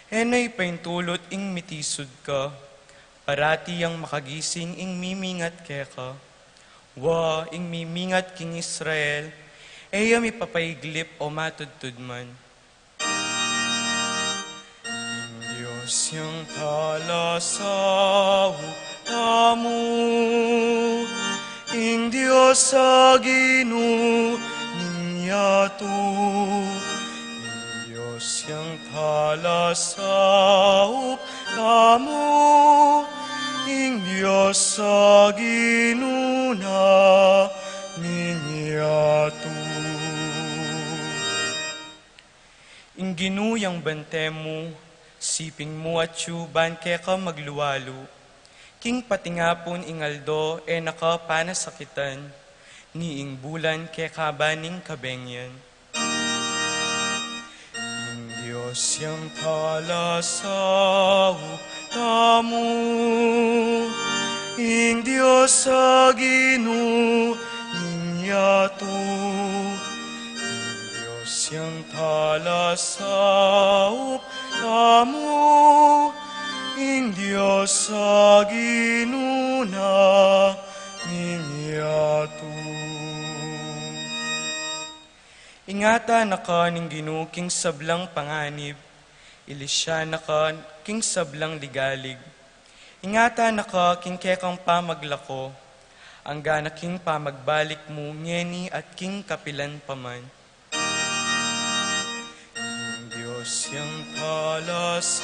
E na ipaintulut ing mitisud ka, parati yang makagising ing mimingat keka. Wa, ing mimingat king Israel, e ya mipapaiglip o matudtud man. Ing Dios Dios yang talasaup tamu, ing Dios a Ginu ning yatu. Ing Dios yang talasaup tamu, ing Dios a Ginu na ning yatu. Ing Ginu yang bante mu, siping mu atyu ban keka maglualu. King patingapun ing aldo e na ka panasakitan, ni ing bulan keka ba ning kabengyan. Ing Dios yang talasaup tamu, ing Dios a Ginu ning yatu. Ing Dios yang talasaup tamu, ing Dios a Ginu na ning yatu. Ingatan na ka ning Ginu king sablang panganib, ilisyan na ka king sablang ligalig. Ingatan na ka king kekang pamaglako, angga na king pamagbalik mu ngeni at king kapilan pa man. Ing Dios yang talasaup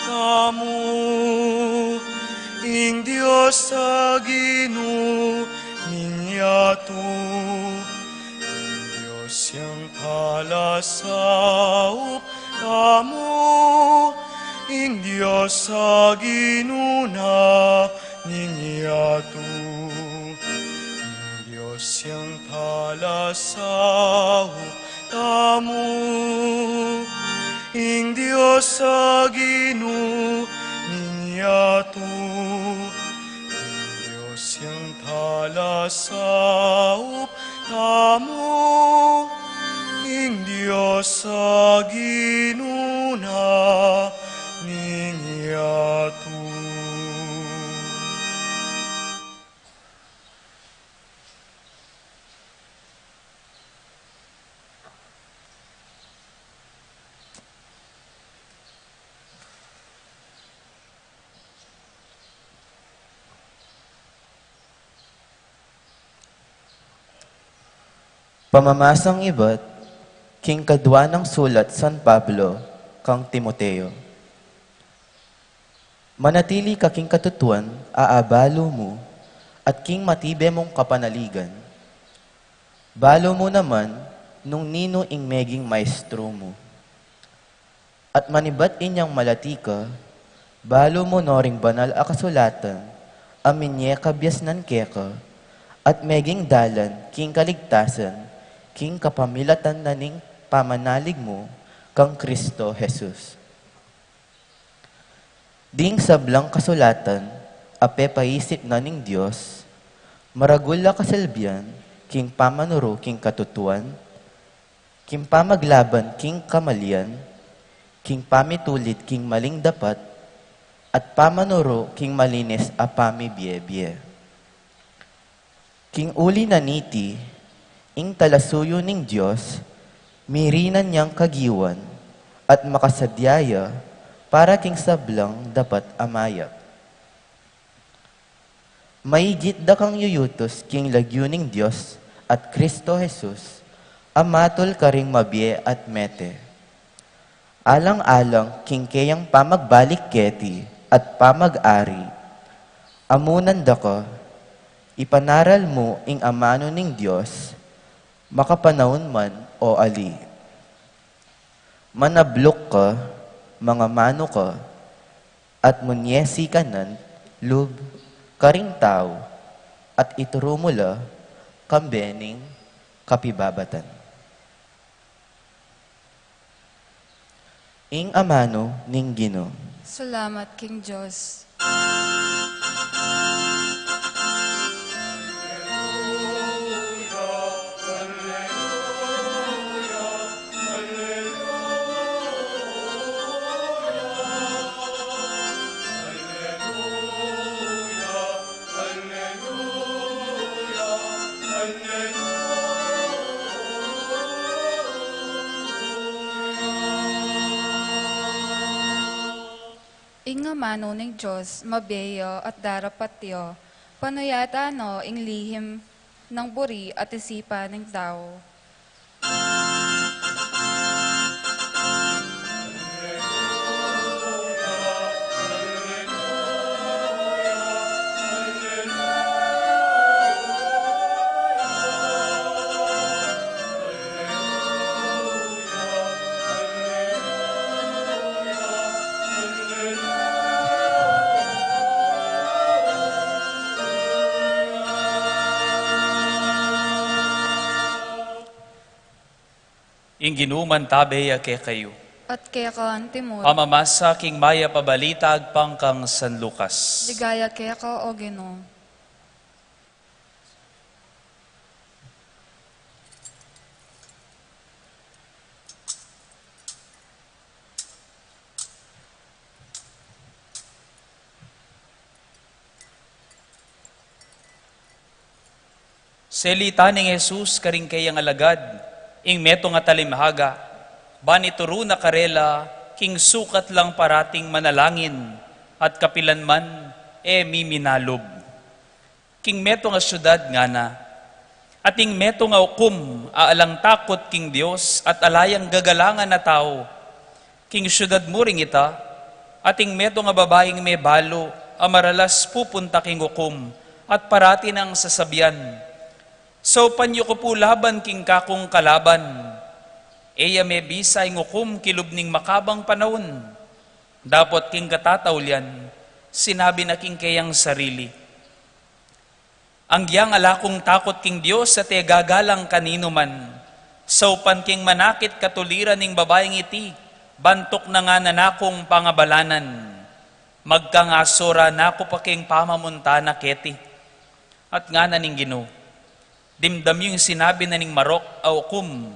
tamu, ing Dios a Ginu ning yatu. Ing Dios yang talasaup tamu, ing Dios a Ginu na ning yatu. Ing Dios yang talasaup tamu, ing Dios a Ginu ning yatu. Ing Dios yang talasaup tamu, ing Dios a Ginu na ning yatu. Pamamasang ibat king kadua nang sulat San Pablo kang Timoteo. Manatili ka king katutuan a abalu mu, at king matibe mung kapanaligan. Balu mu naman nung ninu ing meging maestro mu. At manibat inyang malati ka, balu mu no ring banal a kasulatan a minye kabiasnan keka, at meging dalan king kaligtasan king kapamilatan na ning pamanalig mu kang Kristo Jesus. Ding sablang kasulatan a pepaisip na ning Dios, maragul a kasilbian king pamanuru king katutuan, king pamaglaban king kamalian, king pamitulid king maling dapat, at pamanuru king malinis a pamibie-bie. King uli na niti, ing talasuyu ning Dios, mirinan yang kagiwan, at makasadya ya para king sablang dapat a mayap. Maigit da kang yuyutus king lagyu ning Dios at Kristo Jesus, a matul karing mabie at mete. Alang-alang king keyang pamagbalik keti at pamag-ari, amunan da ka, ipanaral mu ing amanu ning Dios, makapanaun man o ali. Manabluk ka, mangamanu ka, at munye sikanan lub karing tau, at ituru mu la kambe ning kapibabatan. Ing amanu ning Ginu. Salamat king Dios. manu ning Dios, mabie ya at darapat ya. Panuyatan no ing lihim nang buri at isipan ning tau. Ing Ginu mantabe ya kekayu. At keka antimurin. Pamamasa king mayap a balita agpang kang San Lucas. Ligaya keka, O Ginu. Selita neng Jesus karing keyang alagad ing metung a talinghaga, ban ituru na karela king sukat lang parating manalangin at kapilan man e miminalub. King metung a siudad ngana, ating metung a ukum a alang takut king Dios at ala yang gagalangan a tau. King siudad mu ring ita, ating metung a babaing mebalu a maralas pupunta king ukum at parati nang sasabian, "Saupan yu ku pu laban king kakung kalaban. E ya mebisa ing ukum kilub ning makabang panaun." Dapot king katataulian, sinabi na king keyang sarili, "Anggiyang ala kung takut king Dios at e gagalang kaninuman, saupan king manakit katuliran ning babaing iti, ban tuknangan na kung pangabalanan. Magkangaso ra na ku pa king pamamunta na keti." At ngana ning Ginu, "Dimdam yu ing sinabi na ning marok a ukum.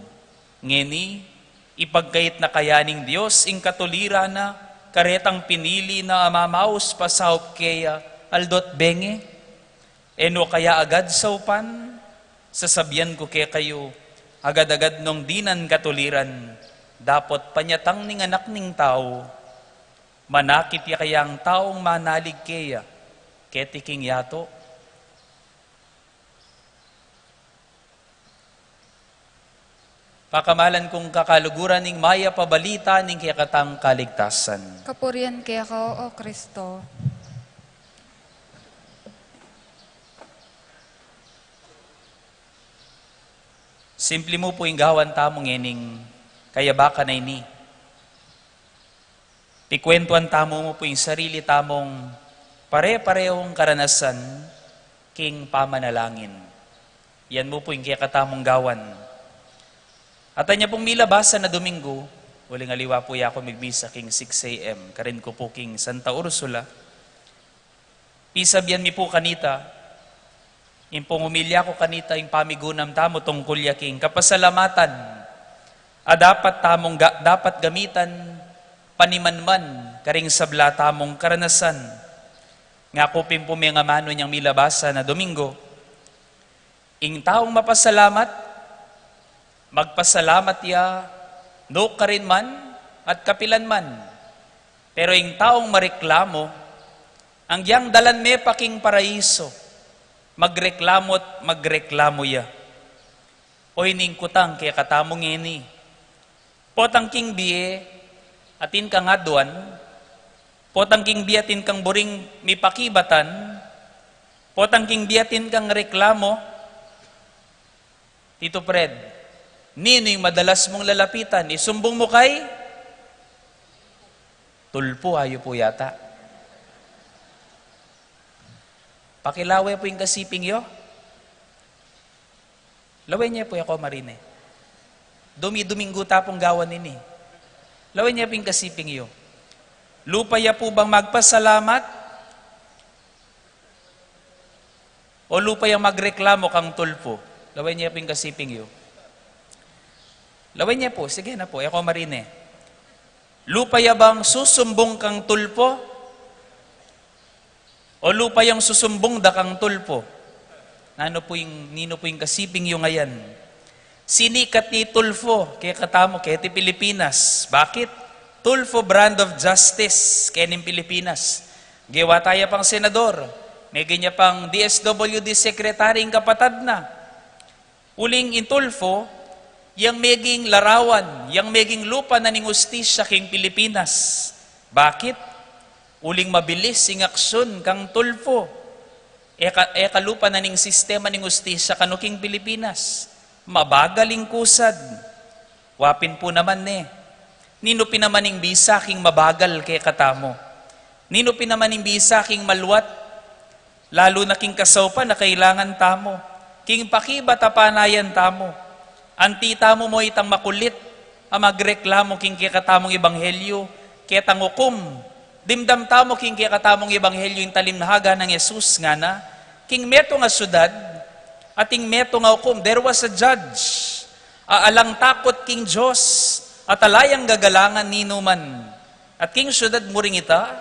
Ngeni, ipagkait na kaya ning Dios ing katuliran na karetang pinili na a mamaus pasaup keya aldo't bengi? E no kaya agad saupan? Sasabian ku kekayu, agad-agad nong dinan katuliran, dapot panyatang ning Anak ning Tau, manakit ya kayang taung manalig keya keti king yatu." Pakamalan kung kakaluguran ning mayap a balita ning kekatang kaligtasan. Kapurian keka, O Kristo. Simple mu pu ing gawan tamu ngening kayabakan a ini. Pikwentuan tamu mu pu ing sarili tamung pare-parehung karanasan king pamanalangin. Yan mu pu ing kekatamung gawan. At anya pung milabasan a Domingo, uling aliwa pu ya ku migmisa king six A M, karin ku pu king Santa Ursula. Pisabian mi pu kanita, ing pung homilya ku kanita, ing pamigunam tamu tungkul ya king kapasalamatan a dapat tamung ga-, dapat gamitan panimanman karing sabla tamung karanasan. Ngaku pin pu mengamanu inyang milabasan a Domingo, ing taung mapasalamat, magpasalamat ya, nu karin man at kapilan man. Pero ing taung mareklamu, anggiyang dalan me pa king paraiso, magreklamu't magreklamu ya. O ining kutang kekatamu ngeni. Potang king bie, atin kang aduan. Potang king bie, atin kang buring mipakibatan. Potang king bie, atin kang reklamu. Tito Fred, ninu ing madalas mung lalapitan? Isumbung mu kay Tulfo, ayu pu yata. Pakilawe pu ing kasiping yu. Lawen ye pu, e ko marine. Dumi-Domingo ta pung gawan ini. Lawen ye pu ing kasiping yu. Lupa ya pu bang magpasalamat? O lupa yang magreklamu kang Tulfo? Lawen ye pu ing kasiping yu. Lawen ye pu, sige na pu, e ko marine. Lupa ya bang susumbung kang Tulfo? O lupa yang susumbung da kang Tulfo? Nanu pu ing, ninu pu ing kasiping yu ngayan? Sinikat i Tulfo kekatamu, keti Pilipinas. Bakit? Tulfo brand of justice kening Pilipinas. Gewa taya pang senador, meging ya pang D S W D secretary ing kapatad na. Uling ing Tulfo, yang meging larawan, yang meging lupa na ning ustisya king Pilipinas. Bakit? Uling mabilis ing aksyun kang Tulfo. E ka, e ka lupa na ning sistema ning ustisya kanu king Pilipinas. Mabagal ing kusad. Wa pin pu naman ne. Ninu pin naman ing bisa king mabagal kekatamu? Ninu pin naman ing bisa king maluat, lalu na king kasaupan a kailangan tamu, king pakibat a panayan tamu? Anti tamu mo itang makulit a magreklamu king kekatamung ebanghelyu, ketang ukum? Dimdam tamu king kekatamung ebanghelyu ing talimnahaga nang Jesus, ngana, king metung a syudad, ating metung a ukum, there was a judge, a alang takut king Dios, at ala yang gagalangan ninuman. At king syudad mu ring ita,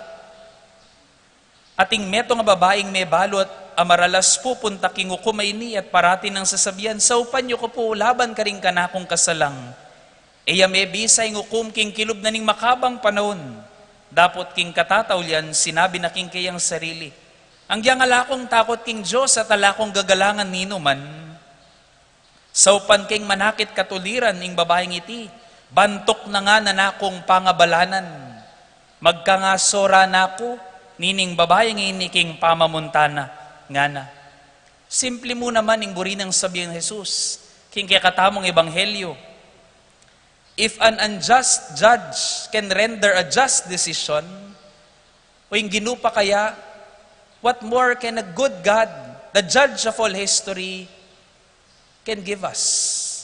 ating metung a babaing mebalu at a maralas pupunta king ukum a ini at parati nang sasabian, "Saupan yu ku pu laban karing kanakung kasalang." E ya mebisa ing ukum king kilub na ning makabang panaun. Dapot king katataulian, sinabi na king keyang sarili, "Anggiyang ala kung takut king Dios at ala kung gagalangan ninuman, saupan keng manakit katuliran ing babaing iti, bantuk na ngana nakung pangabalanan. Magkangasora na ku nining babaing ini king pamamunta na," ngana. Simple mu naman ing buri nang sabian Jesus king kekatamung ebanghelyu. If an unjust judge can render a just decision, o ing Ginu pa kaya, what more can a good God, the judge of all history, can give us?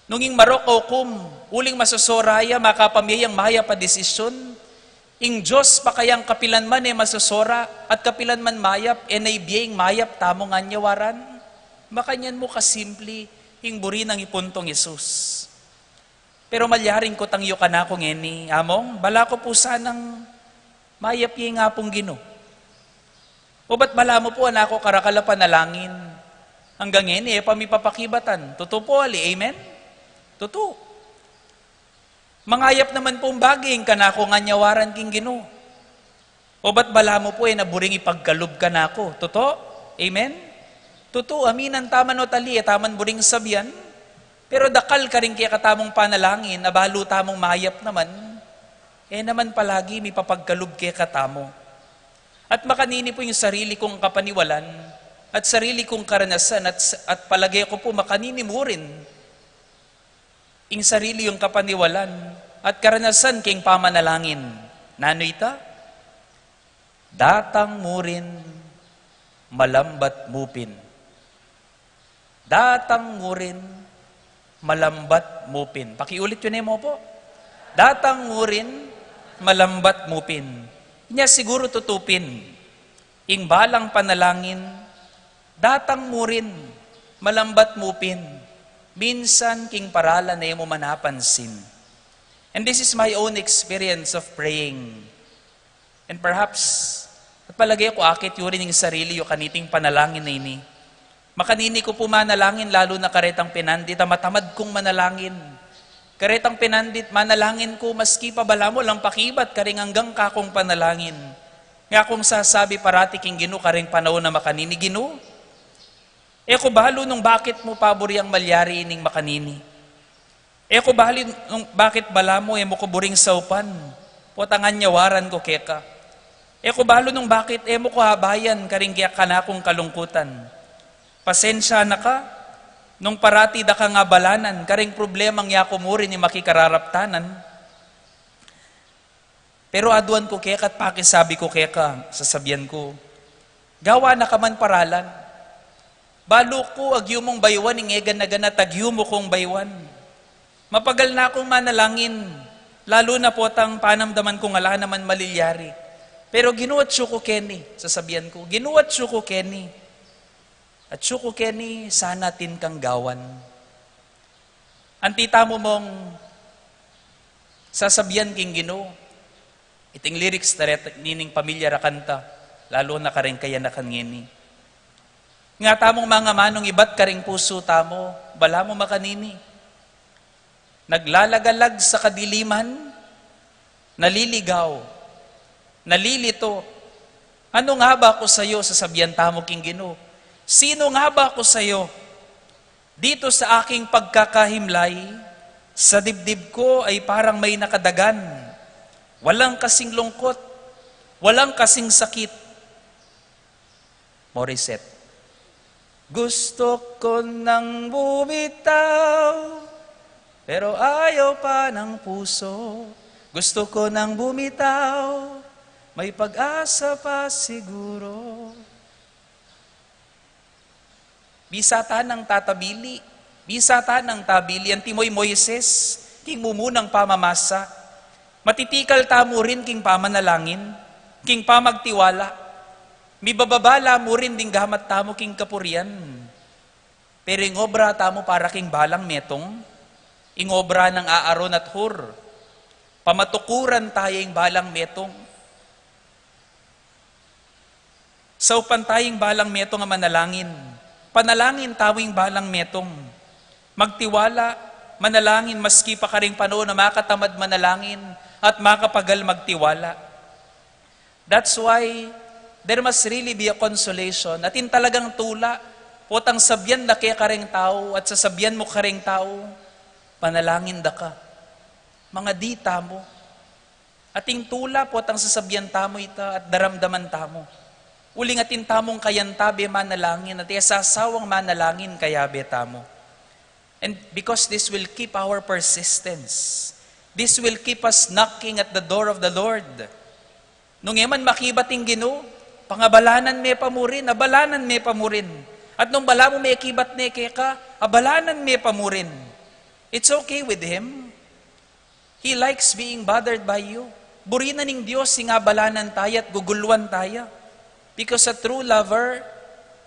Nung ing marok a ukum, uling masosora ya, makapamie yang mayap a desisyun, ing Dios pa kayang kapilan man e masosora at kapilan man mayap, e na ibie ing mayap tamung anyawaran? Makanyan mu kasimple ing buri nang ipuntung Jesus. Pero malyaring kutang yu kanaku ngeni, "Among, bala ku pu sanang mayap ya ing Apung Ginu. O ba't bala mu pu, a naku karakal a panalangin, anggang ngeni e pa mipapakibatan?" Tutu pu ali, amen? Tutu. Mangayap naman pung bage ing kanakung anyawaran king Ginu. O ba't bala mu pu e na buring ipagkalub kanaku? Tutu? Amen? Tutu, aminan taman o tali, e taman buring sabian. Pero dakal karing kekatamung panalangin, abalu tamung mayap naman, e naman palagi mipapagkalub kekatamu. At makanini pu ing sarili kung kapaniwalan at sarili kung karanasan at, at palage ku pu makanini mu rin ing sarili yung kapaniwalan at karanasan king pamanalangin. Nanu ita? Datang mu rin malambat mu pin. Datang mu rin malambat mu pin. Pakiulit yu ne mu pu. Datang mu rin malambat mu pin. Inya siguru tutu pin. Ing balang panalangin, datang mu rin, malambat mu pin, minsan king paralan e mu man apansin. And this is my own experience of praying. And perhaps, at palage ku akit yu rin ing sarili yu kaniting panalangin a ini. Makanini ku pu manalangin, lalu na karetang pinandit, a matamad kung manalangin. Karetang pinandit, manalangin ku, maski pa bala mu alang pakibat karing anggang kakung panalangin. Nga kung sasabi parati king Ginu karing panaun a makanini, "Ginu, e ku balu nung bakit mu pa buri yang malyari ining makanini. E ku balu nung bakit bala mu e mu ku buring saupan potang anyawaran ku keka. E ku balu nung bakit e mu ku abayan karing kaya kanakung kalungkutan. Pasensya na ka nung parati da kang abalanan karing problemang yaku mu rin ing makikararaptanan." Pero aduan ku keka at pakisabi ku keka, sasabian ku, "Gawa na ka man paralan. Balu ku agyu mung baywan ing e gana-gana at agyu mu kung baywan. Mapagal na kung manalangin, lalu na potang panamdaman kung ala naman malilyari. Pero Ginu, atsu ku keni," sasabian ku, "Ginu, atsu ku keni. Atsu ku keni, sana atin kang gawan." Anti tamu mung sasabian king Ginu iting lyrics tareting pamilyar a kanta, lalu na karing kayanakan ngeni. Nga tamung mangamanung ibat karing pusu tamu, bala mu makanini. Naglalagalag sa kadiliman, Naliligaw, nalilito. "Ano nga ba ako sayo?" sasabian tamu king Ginu. "Sino nga ba ako sayo? Dito sa aking pagkakahimlay, sa dibdib ko ay parang may nakadagan. Walang kasing lungkot, walang kasing sakit." Morissette. "Gusto ko nang bumitaw, pero ayaw pa ng puso. Gusto ko nang bumitaw, may pag-asa pa siguro." Bisa ta nang tatabili, bisa ta nang tabili, antimo i Moises, king mumunang pamamasa. Matitikal tamu rin king pamanalangin, king pamagtiwala. Mibababa la mu rin ding gamat tamu king kapurian. Pero ing obra tamu para king balang metung, ing obra nang Aaron at Hur, pamatukuran taya ing balang metung. Saupan taya ing balang metung a manalangin. Panalangin tamu ing balang metung. Magtiwala, manalangin maski pa karing panaun a makatamad manalangin at makapagal magtiwala. That's why there must really be a consolation. Atin talagang tula, potang sabian da ke kareng tau, at sasabian mu kareng tau, "Panalangin da ka." Mangadi tamu. Ating tula potang sasabian tamu ita at daramdaman tamu. Uling atin tamung kayantabe manalangin at e sasawang manalangin kayabe tamu. And because this will keep our persistence. This will keep us knocking at the door of the Lord. Nung e man makibat ing Ginu, pangabalanan me pa mu rin, abalanan me pa mu rin. At nung balamu mekibat ne keka, abalanan me pa mu rin. It's okay with Him. He likes being bothered by you. Buri na ning Dios ing abalanan taya at guguluan taya. Because a true lover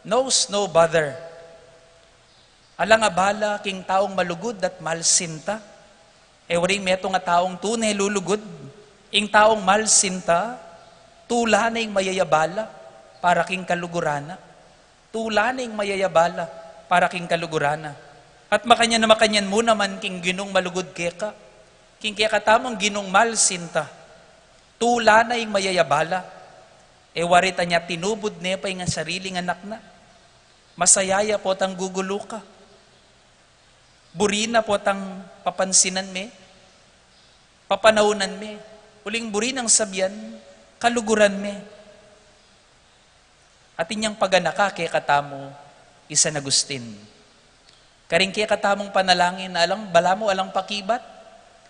knows no bother. Alang abala king taung malugud at malsinta. E waring metung a taung tune lulugud. Ing taung malsinta, tula na ing mayayabala para king kaluguran na. Tula na ing mayayabala para king kaluguran na. At makanyan na makanyan mu naman king Ginung malugud keka. King kekatamung Ginung malsinta. Tula na ing mayayabala. E wari ta nya tinubud ne pa ing sariling anak na. Masaya ya potang gugulu ka. Buri na potang papansinan me, papanaunan me. Uling buri nang sabian, kaluguran me. Atin yang paganaka kekatamu i San Agustin. Karing kekatamung panalangin, alang, balamu alang pakibat,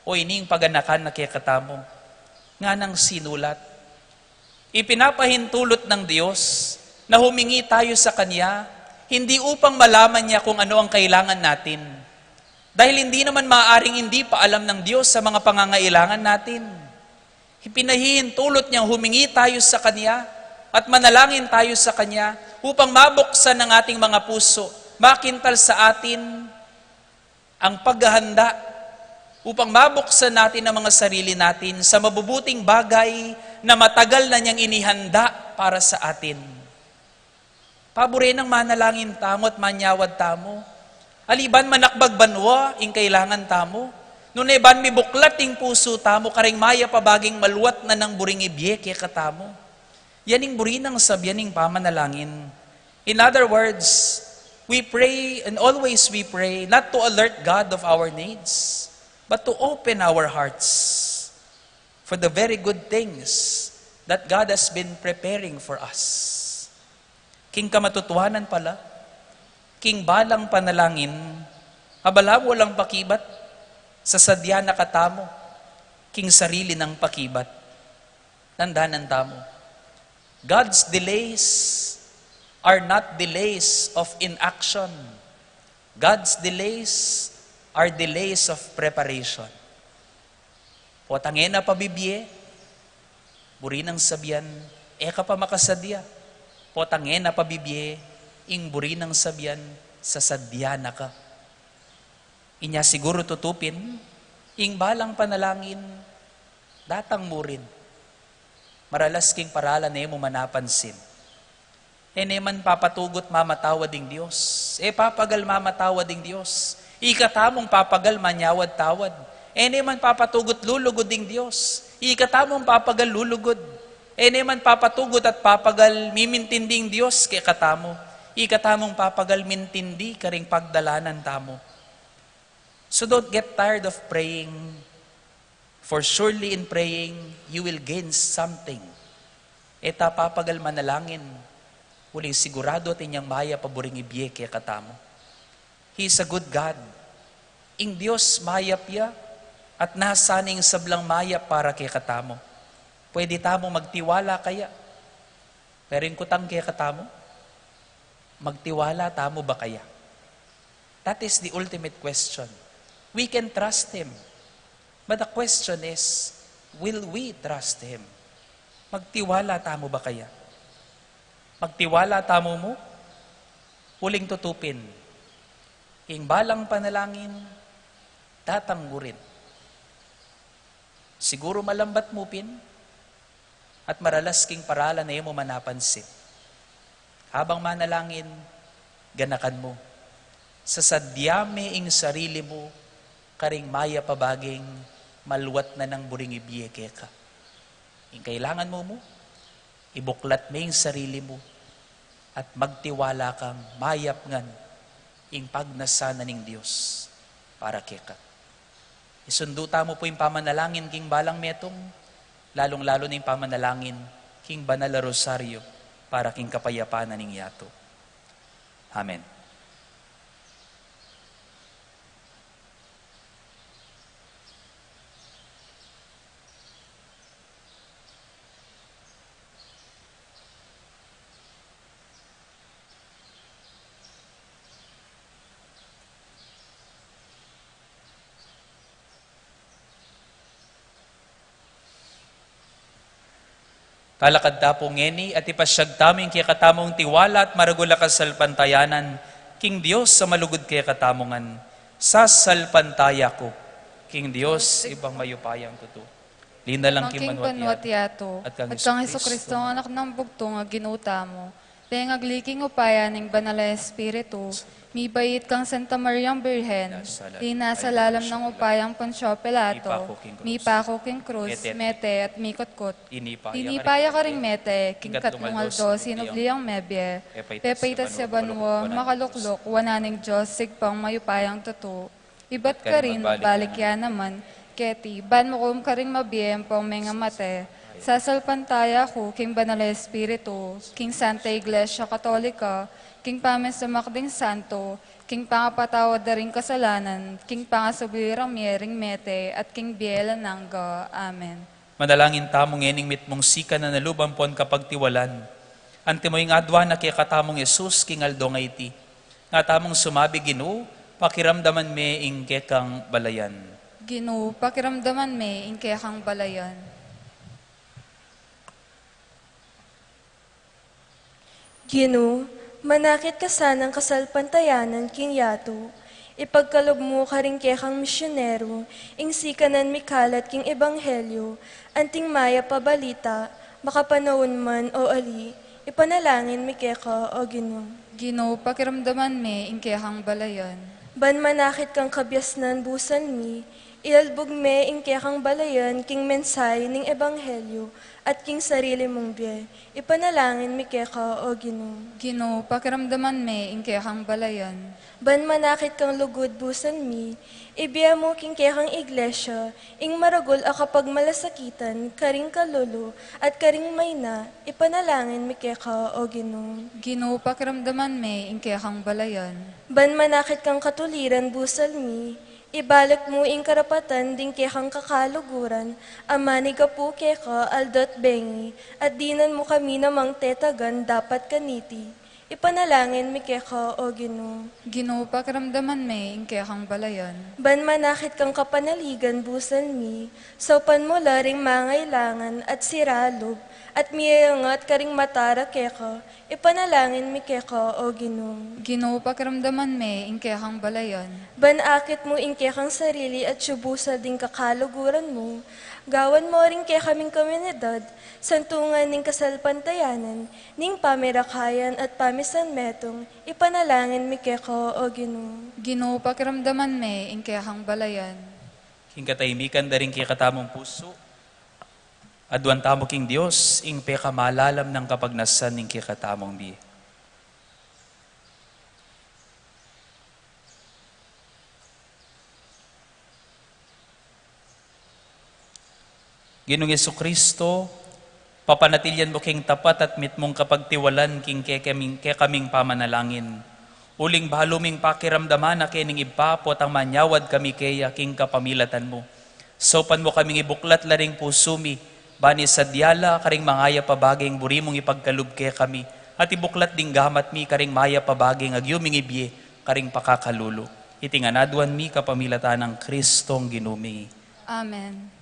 o ini ing paganakan na kekatamu. Nganang sinulat, ipinapahintulot ng Diyos na humingi tayo sa Kanya, hindi upang malaman Niya kung ano ang kailangan natin. Dahil hindi naman maaaring hindi pa alam ng Diyos sa mga pangangailangan natin. Ipinahihintulot Niyang humingi tayo sa Kanya at manalangin tayo sa Kanya upang mabuksan ang ating mga puso, makintal sa atin ang paghahanda upang mabuksan natin ang mga sarili natin sa mabubuting bagay na matagal na Niyang inihanda para sa atin. Paburi nang manalangin tamu at manyawad tamu. Ali ban manakbag banua ing kailangan tamu. Nune ban mibuklat ing pusu tamu, karing mayap a baging maluat na nang buring ibie kekatamu. Yan ing buri nang sabian ning pamanalangin. In other words, we pray, and always we pray, not to alert God of our needs, but to open our hearts for the very good things that God has been preparing for us. King kamatutuanan pala, king balang panalangin, abala mu alang pakibat, sasadya na katamu king sarili nang pakibat. Tandanan tamu, God's delays are not delays of inaction. God's delays are delays of preparation. Potang e na pabibie, buri nang sabian, e ka pa makasadya. Potang e na pabibie, ing buri nang sabian, sasadya na ka. Inya siguru tutu pin, ing balang panalangin, datang mu rin. Maralas king paralan e mu manapansin. E ne man papatugut mamatawad ing Dios. E papagal mamatawad ing Dios. Ika tamung papagal manyawad-tawad. E ne man papatugut lulugud ing Dios. Ikatamung papagal lulugud. E ne man papatugut at papagal mimintinding Dios kekatamu. Ikatamung papagal mintindi karing pagdalanan tamu. So don't get tired of praying, for surely in praying, you will gain something. E ta papagal manalangin, uling siguradu atin yang mayap a buring ibie kekatamu. He is a good God. Ing Dios mayap ya, at nasa ne ing sablang mayap para kekatamu. Pwede tamu magtiwala kaya. Pero ing kutang kekatamu, magtiwala tamu ba kaya? That is the ultimate question. We can trust Him. But the question is, will we trust Him? Magtiwala tamu ba kaya? Magtiwala tamu mu? Uling tutu pin, ing balang panalangin, tatanggurin. Siguru malambat mu pin, at maralas king paralan a e mu man napansin. Habang manalangin, ganakan mu. Sasadya me ing sarili mu karing mayap a baging maluat na nang buring ibie keka. Ing kailangan mu mu, ibuklat me ing sarili mu at magtiwala kang mayap ngan ing pagnasa na ning Dios para keka. Isundu tamu pu ing pamanalangin king balang metung, lalung-lalu na ing pamanalangin king banal a rosaryo para king kapayapan na ning yatu. Amen. Talakad ta pu ngeni at ipasyag tamu ing kekatamung tiwala at maragul a kasalpantayanan king Dios a malugud kekatamu ngan. Sasalpantaya ku king Dios, Ibpang mayupayang tutu, linalang king banua at yatu, at kang Jesucristo, anak nang bugtung a Ginu tamu, pengagli king upaya ning Banal a Espiritu, mibait kang Santa Mariang Birhen, linasa lalam nang upayang Poncio Pilato, mipaku king krus, mete at mikutkut. Tinipa ya karing mete, king katlung aldo sinubli yang mebie, pepaitas ya banua, makalukluk wanan ning Dios Ibpang mayupayang tutu. Ibat karin magbalik ya naman keti ban mukum karing mabie ampong mengamate. Sasalpantaya ku king Banal a Espiritu, king Santa Iglesia Katolika, king pamisamak ding santo, king pangapatawad da ring kasalanan, king pangasubli rang mie ring mete, at king bie alang angga. Amen. Manalangin tamu ngening mitmung sikanan a lub ampon kapagtiwalan. Antimo ing adwan na kekatamung Jesus king aldo a iti. Nga tamung sumabi, Ginu, pakiramdaman me ing kekang balayan. Ginu, pakiramdaman me ing kekang balayan. Ginu, manakit ka sanang kasalpantayanan king yatu, ipagkalub mu karing kekang misyonero ing sikanan mikalat king ebanghelyo, anting mayap a balita, makapanaun man o ali, ipanalangin mi keka, O Ginu. Ginu, pakiramdaman me ing kekang balayan. Ban manakit kang kabiasnan busan mi, ilalbug me ing kekang balayan king mensahe ning ebanghelyo at king sarili mung bie. Ipanalangin mi keka, O Ginu. Ginu, pakiramdaman me ing kekang balayan. Ban manakit kang lugud busan mi, ibie mu king kekang iglesia ing maragul a kapagmalasakitan karing kalulu at karing maina. Ipanalangin mi keka, O Ginu. Ginu, pakiramdaman me ing kekang balayan. Ban manakit kang katuliran busan mi, ibalik mu ing karapatan ding kekang kakaluguran a manigapu keka aldo at bengi, at dinan mu kami namang tetagan dapat kaniti. Ipanalangin mi keka, O Ginu. Ginu, pakiramdaman me ing kekang balayan. Ban manakit kang kapanaligan busan mi, saupan mu la ring mangailangan at sira lub, at miyayangat karing matara keka. Ipanalangin mi keka, O Ginu. Ginu, pakiramdaman me ing kekang balayan. Ban akit mu ing kekang sarili at subusal ding kakaluguran mu, gawan mu ring kekaming komunidad santungan ning kasalpantayanan, ning pamirakayan at pamisanmetung. Ipanalangin mi keka, O Ginu. Ginu, pakiramdaman me ing kekang balayan. King katahimikan da ring kekatamung pusu, Aduan tamu king Dios ing pekamalalam nang kapagnasan ning kekatamung bie. Ginung Jesucristo, papanatilian mu king tapat at mitmung kapagtiwalan king kekaming, kekaming pamanalangin. Uling balu ming pakiramdaman a kening Ibpa potang manyawad kami keya king kapamilatan mu. Saupan mu kaming ibuklat la ring pusu mi, bani sadya la karing mangayap a baging buri mung ipagkalub kekami, at ibuklat ding gamat mi karing mayap a baging agyu ming ibie karing pakakalulu. Iti ngan aduan mi kapamilatan nang Kristong Ginu mi. Amen.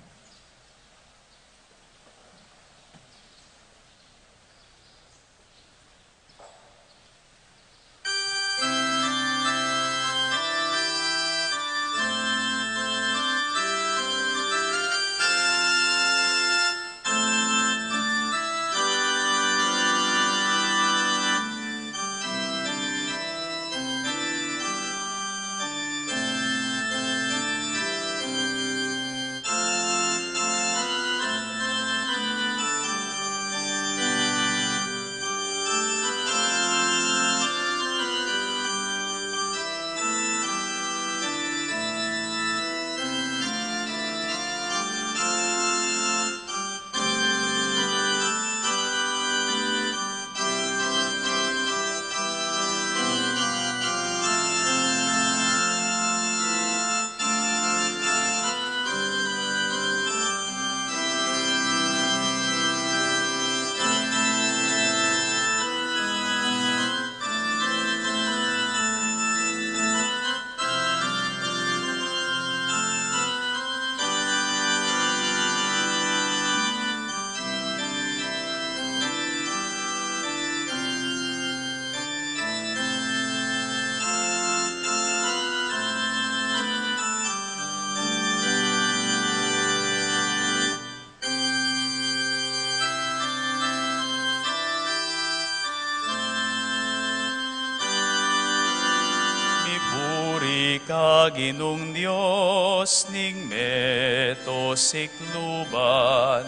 Mipuri ka Ginung Dios ning meto sikluban,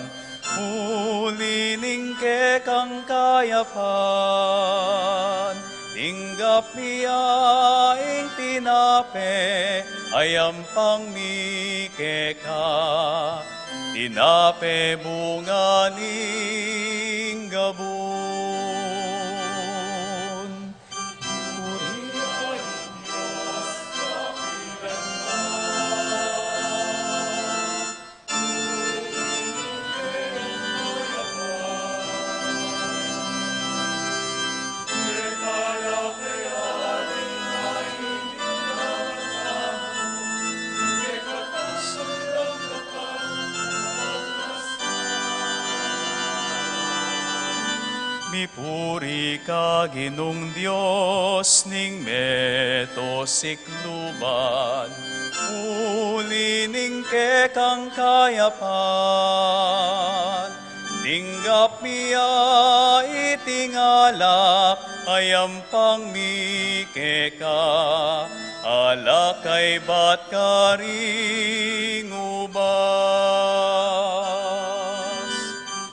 uli ning kekang kayapan, tinggap mi ya ing tinape a yampang mi keka. Tinape bunga ning gabun. Mipuri ka Ginung Dios ning meto sikluban, uli ning kekang kayapan, tinggap mi ya iting alak a yampang mi keka, alak a ibat karing ubas.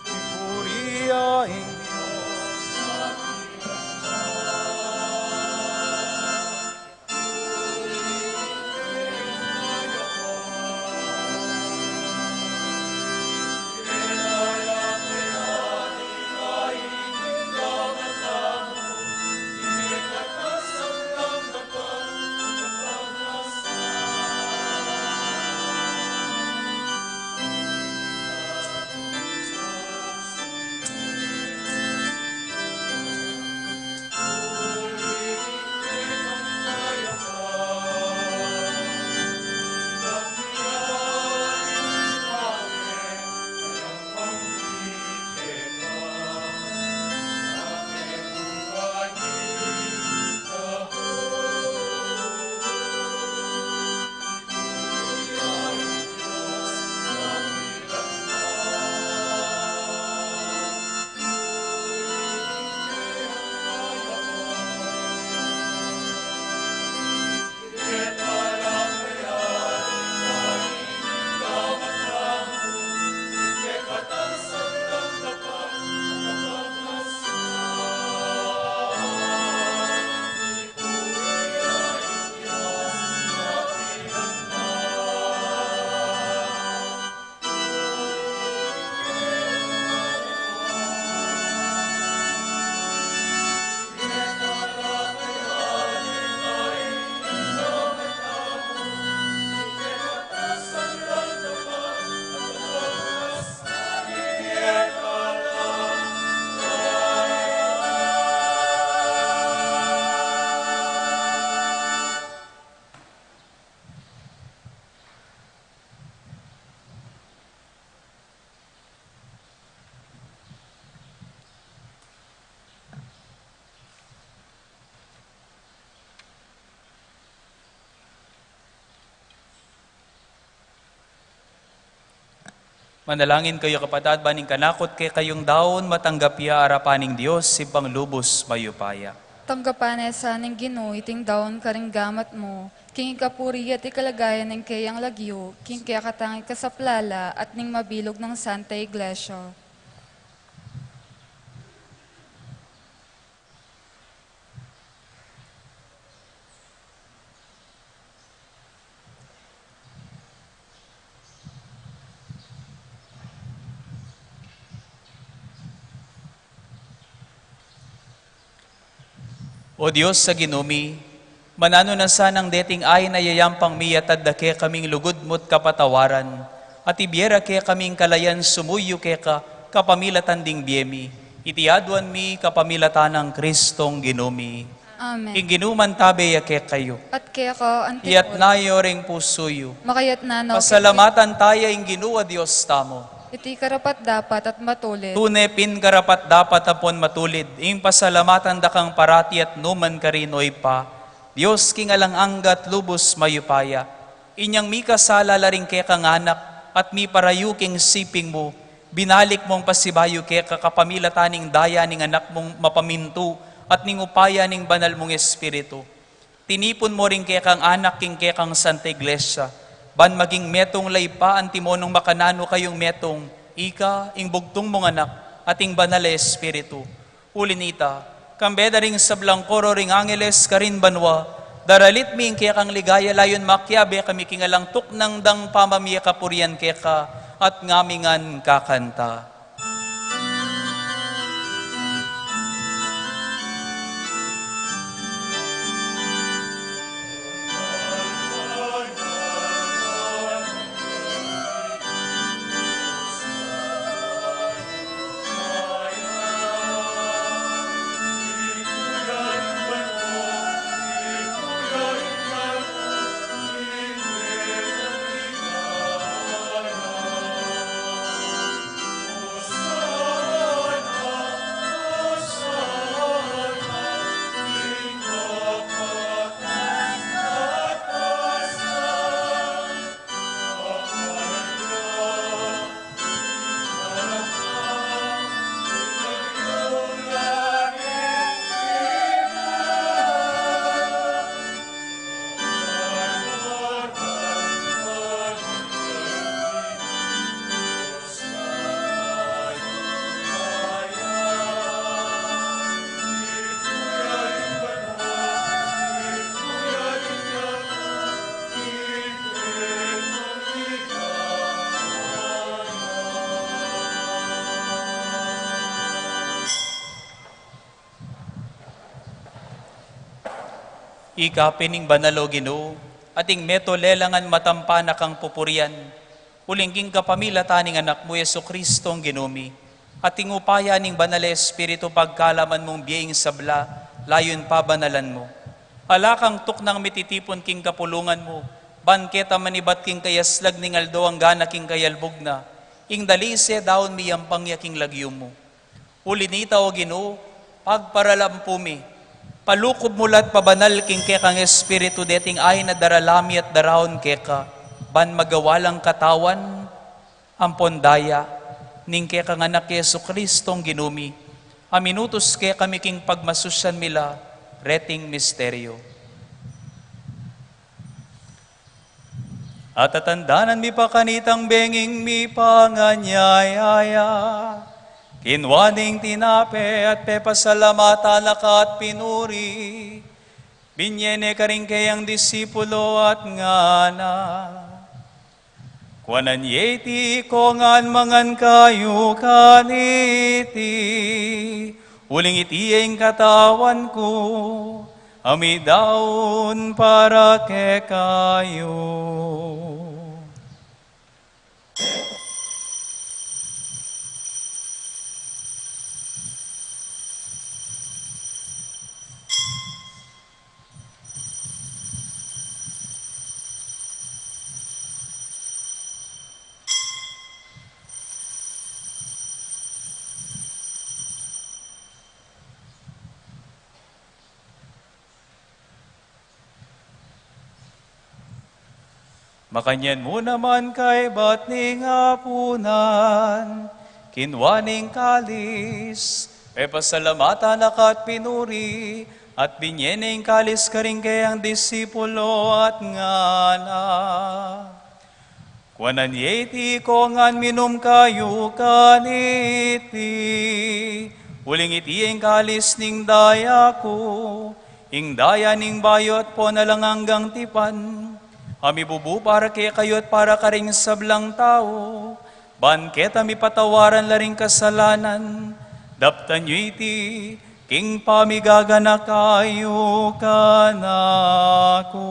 Mipuri ya ing Dios. Manalangin kayu, kapatad, ban ing kanakut kekayung daun matanggap ya arapan ning Dios, Ibpang lubus mayupaya. Tanggapan na sa ning Ginu iting daun karing gamat mu, king ikapuri at ikaligayan ning keyang lagyu, king kekatang ikasaplala at ning mabilug nang Santa Iglesia. O Dios a Ginu mi, mananu na sanang deting ain a yayampang mi, atad da kekaming lugud mu't kapatawaran, at ibie ra kekaming kalayan sumuyu keka kapamilatan ding bie mi. Iti aduan mi kapamilatan nang Kristong Ginu mi. Amen. Ing Ginu mantabe ya kekayu. At keka antimurin. Iyatas yu ring pusu yu. Makaiyatas na no. Pasalamatan taya ing Ginu a Dios tamu. Iti karapat-dapat at matulid. Tune pin karapat-dapat ampon matulid ing pasalamatan da kang parati at nukarin man, O Ibpa, Dios king alang angga at lubus mayupaya. Inyang mikasala la ring kekang anak at miparayu king siping mu, binalik mung pasibayu keka kapamilatan ning daya ning Anak mung mapamintu at ning upaya ning Banal mung Espiritu. Tinipun mu ring kekang Anak king kekang Santa Iglesia, ban maging metung la, Ibpa, antimo nung makananu kayung metung, ika, ing bugtung mung Anak, at ing Banal a Espiritu. Uli na nita, kambe da ring sablang koro ring angeles karin banua, daralit mi ing kekang ligaya, layun makiabe kami king alang tuknang dang pamamie kapurian keka, at ngamingan kakanta. Ika pin ing banal, o Ginu, at ing metung lelangan matampan a kang pupurian, uling king kapamilatan ning Anak mu, Jesucristong Ginu mi, at ing upaya ning Banal a Espiritu, pagkalaman mung bie ing sabla, layun pabanalan mu. Ala kang tuknang mititipun king kapulungan mu, ban keta manibat king kayaslag ning aldo angga na king kayalbug na, ing dalise daun miyampang ya king lagyu mu. Uli na nita, o Ginu, pagparalampu mi, palukub mu la't pabanal king kekang Espiritu deting ain a darala mi at daraun keka, ban magawa lang katawan ampon daya ning kekang Anak, Jesucristong Ginu mi, a minutus kekami king pagmasusyan mi la reting misteryu. At tatandanan mi pa kanitang benging mipanganyaya ya, kinua ne ing tinape at pepasalamatan na ka at pinuri, binye ne karing keyang disipulo at ngana: Kuanan ye iti kongan, mangan kayu kaniti, uling iti ya ing katawan ku, a midaun para kekayu. Makanyan mu naman kaybat ning apunan, kinua ne ing kalis, pepasalamatan na ka at pinuri, at binye ne ing kalis karing kayang disipulo at ngana: Kuanan ye iti ikong ngan minum kayu kaniti, uling iti ing kalis ning daya ku, ing daya ning bayu at pon alang anggang tipan, a mibubu para kekayu at para karing sablang tau, ban keta mipatawaran la ring kasalanan. Daptan yu iti king pamigaganaka yu kanaku.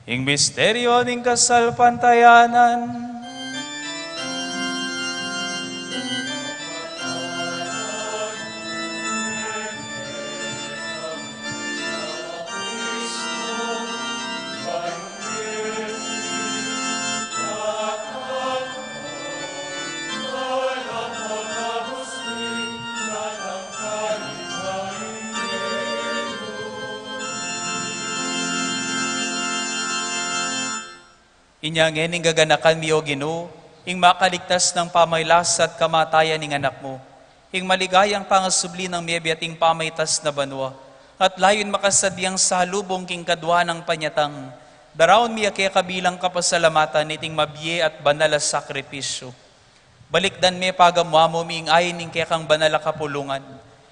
Ing misteryo ning kasalpantayanan. Inya ngening gaganakan mi, O Ginu, ing makaligtas nang pamagkasakit at kamatayan ning Anak mu, ing maligayang pangasubli nang mebie at ing pamaitas na banua, at layun makasadyang salubung king kadua nang panyatang, daraun mi ya keka bilang kapasalamatan iting mabie at banal a sakripisyu. Balikdan me pagamu-amu mi ing ain ning kekang banal a kapulungan,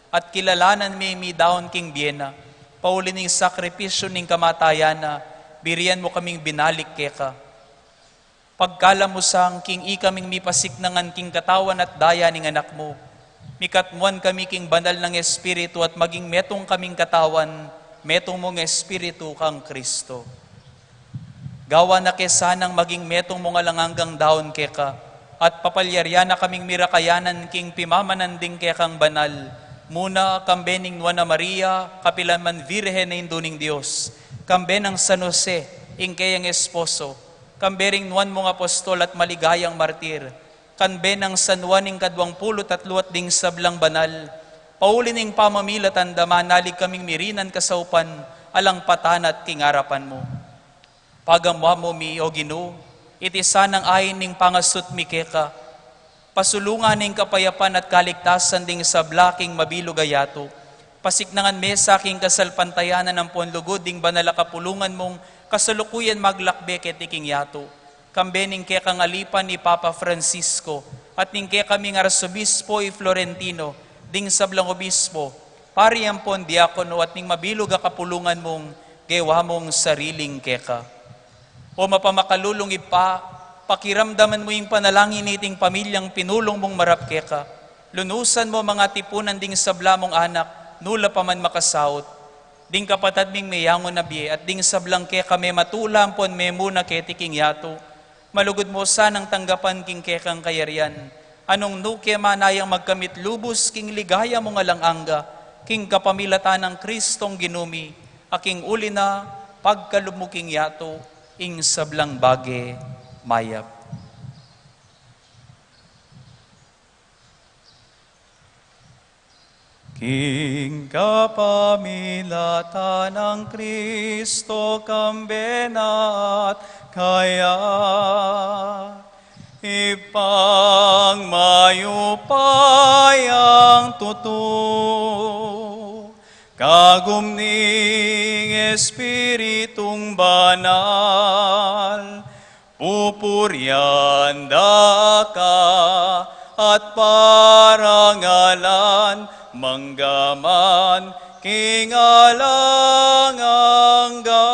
at kilalanan me mi daun king bie na, pauli ning sakripisyu ning kamatayan na, birian mu kaming binalik keka. Pagkalub mu sa king ikaming mipasiknangan king katawan at daya ning Anak mu, mikatmuan kami king banal nang Espiritu at maging metung kaming katawan, metung mung Espiritu kang Kristo. Gawan na ke sanang maging metung mung alang anggang daun keka, at papalyarian na kaming mirakayanan king pimamanan ding kekang banal, muna kambe ning Nuan a Maria, kapilan man Virgen a Indu ning Dios, kambe nang San Jose, ing keyang esposo, kambe ring nuan mung apostol at maligayang martir, kambe nang San Juan ing kaduang pulu't tatlu at ding sablang banal, pauli ning pamamilatan da manalig kaming mirinan kasaupan alang patanat king arapan mu. Pagamu-amu mi, O Ginu, iti sanang ain ning pangasut mi keka, pasulungan ning kapayapan at kaligtasan ding sabla king mabilug a yatu. Pasiknangan me sa king kasalpantayanan ampon lugud ding banal a kapulungan mung kasalukuyan maglakbe keti king yatu. Kambe ning kekang alipan i Papa Francisco, at ning kekaming Arsobispo i Florentino, ding sablang obispo, pari ampon diakono, at ning mabilug a kapulungan mung gewa mung sariling keka. O mapamakalulung Ibpa, pakiramdaman mu ing panalangin niting pamilyang pinulung mung marap keka. Lunusan mu mangatipunan ding sabla mung anak, nu la pa man makasaut. Ding kapatad ming meyangu na bie, at ding sablang keka mematula ampon memuna keti king yatu, malugud mu sanang tanggapan king kekang kayarian. Nung nu ke manayang magkamit lubus king ligaya mung alang angga, king kapamilatan nang Kristong Ginu mi, a king uli na, pagkalub mu king yatu ing sablang bage mayap. King kapamilatan nang Kristo, kambe na at kaya, Ibpang mayupayang tutu, kagum ning Espiritung Banal, pupurian da ka at parangalan manggaman king alang angga.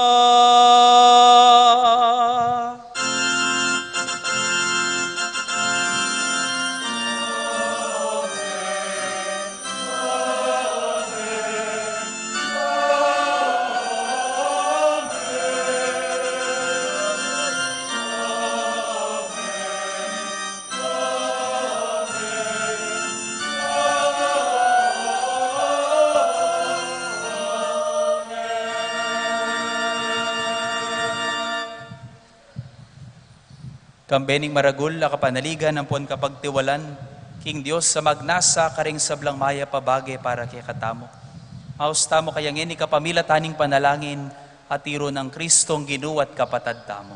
Kambe ning maragul a kapanaligan ampon kapagtiwalan king Dios a magnasa karing sablang mayap a bage para kekatamu. Maus tamu kaya ngeni kapamilatan ning panalangin a tiru nang Kristong Ginu at Kapatad tamu.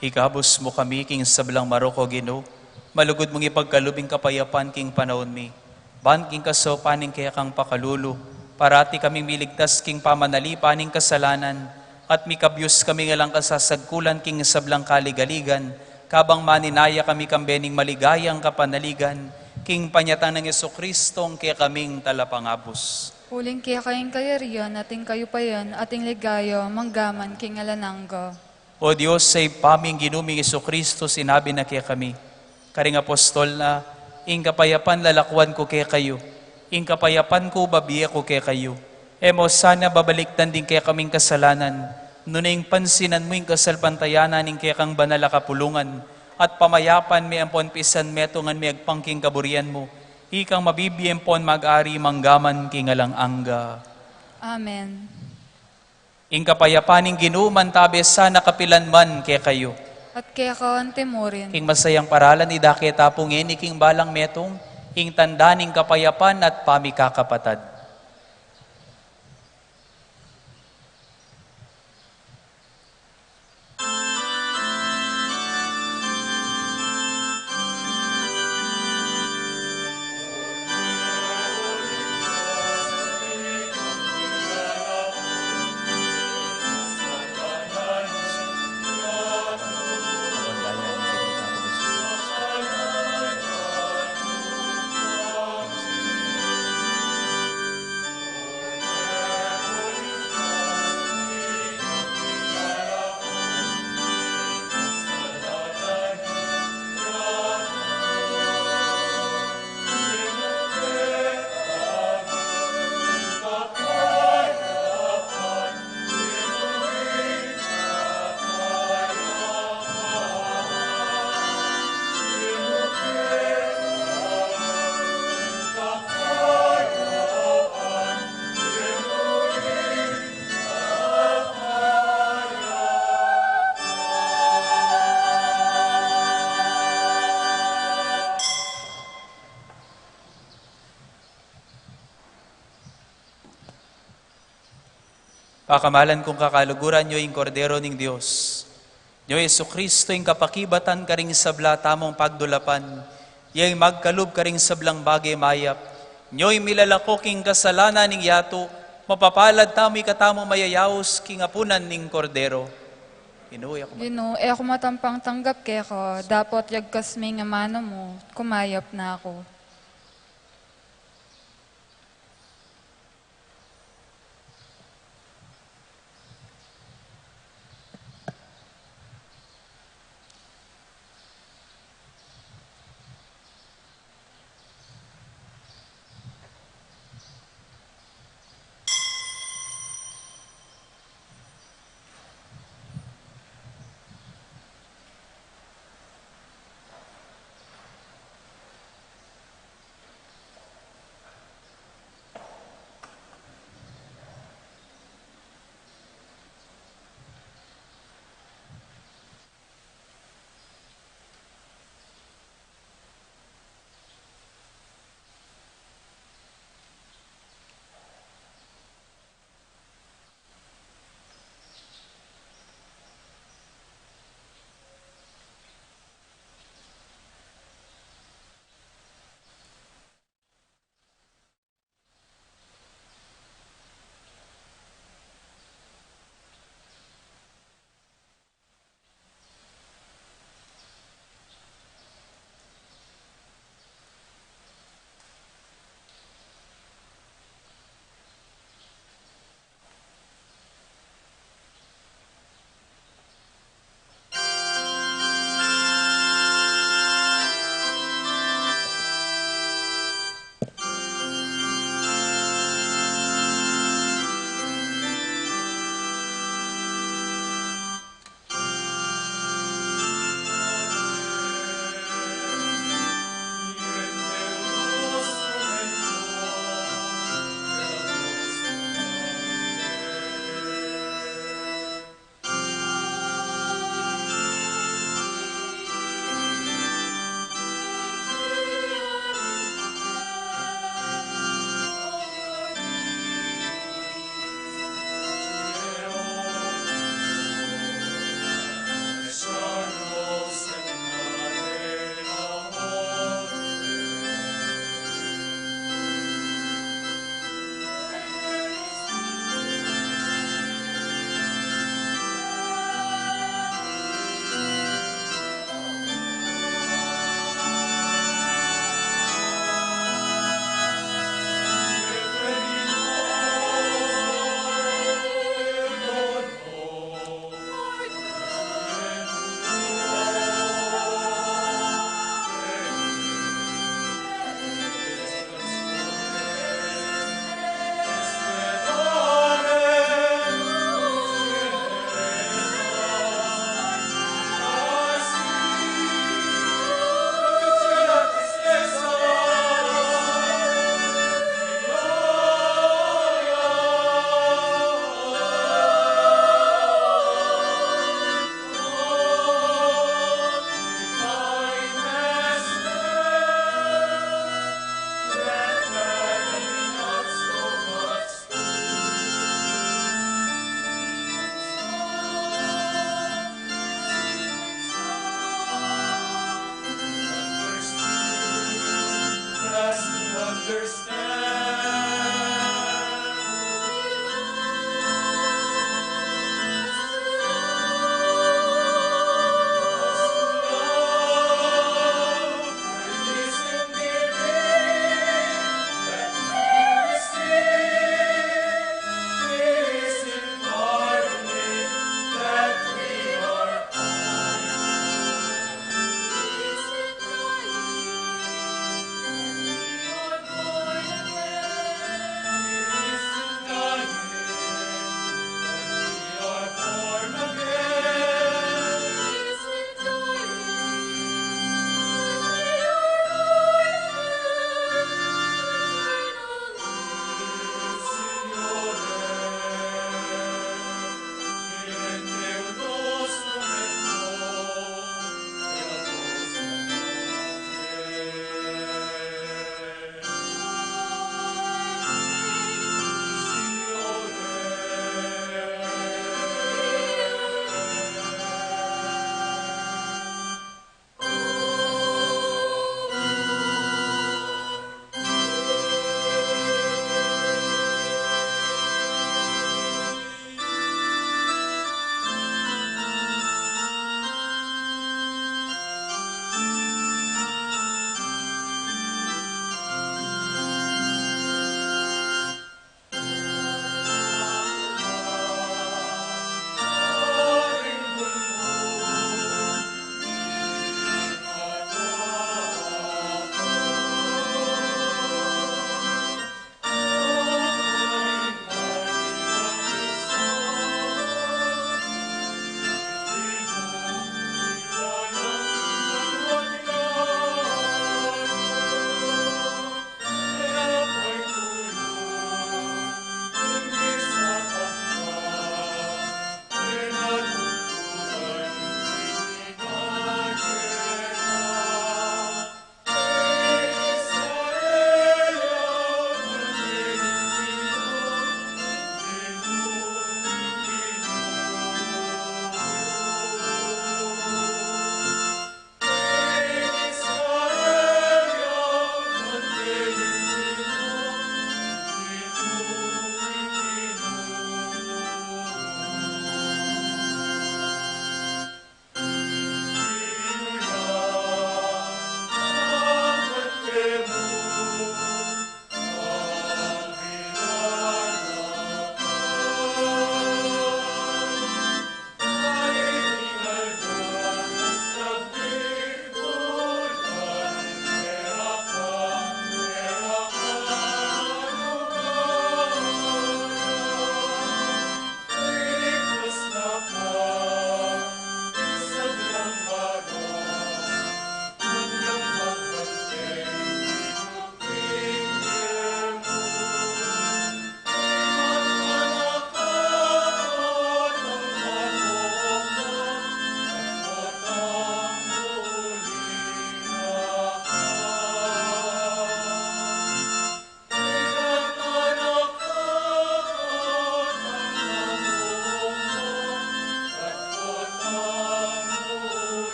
Ikabus mu kami king sablang marok, O Ginu, malugud mung ipagkalub ing kapayapan king panaun mi. Ban king kasaupan ning kekang pakalulu, parati kaming miligtas king pamanalipan ning kasalanan, at mikabyus kami ngan alang kasasagkulan king sablang kaligaligan, kabang maninaya kami kambe ning maligayang kapanaligan, king panyatang nang Jesucristo a kekaming Talapangabus. Uling keka ing kayarian, at ing kayupayan, at ing ligaya, manggaman king alang angga. O Dios, a Ibpa ming Ginu ming Jesucristo, sinabi na kekami karing apostol na, "Ing kapayapan lalakwan ku kekayu, ing kapayapan ku babie ku kekayu." E mu sana babalikdan ding kekaming kasalanan, nune ing pansinan mu ing kasalpantayanan ning kekang banal a kapulungan, at pamayapan me ampon pisan metung ngan miyagpang king kaburian mu, ikang mabibie ampon mag-ari manggaman king alang angga. Amen. Ing kapayapan ning Ginu mantabe sana kapilan man kekayu. At keka anti murin. King masayang paralan idake ta pu ngeni king balang metung, ing tanda ning kapayapan at pamikakapatad. Pakamalan kung kakaluguran, nyo ing Kordero ning Dios. Nyo i Jesucristo ing kapakibatan karing sabla tamung pagdulapan, ya ing magkalub karing sablang bage mayap. Nyo ing milalako king kasalanan ning yatu, mapapalad tamu ing katamu mayayaus king apunan ning Kordero. Ginu, e ku ma- Ginu, e ku matampang tanggap keka, dapot yagkas me ing amanu mu, kumayap na ku.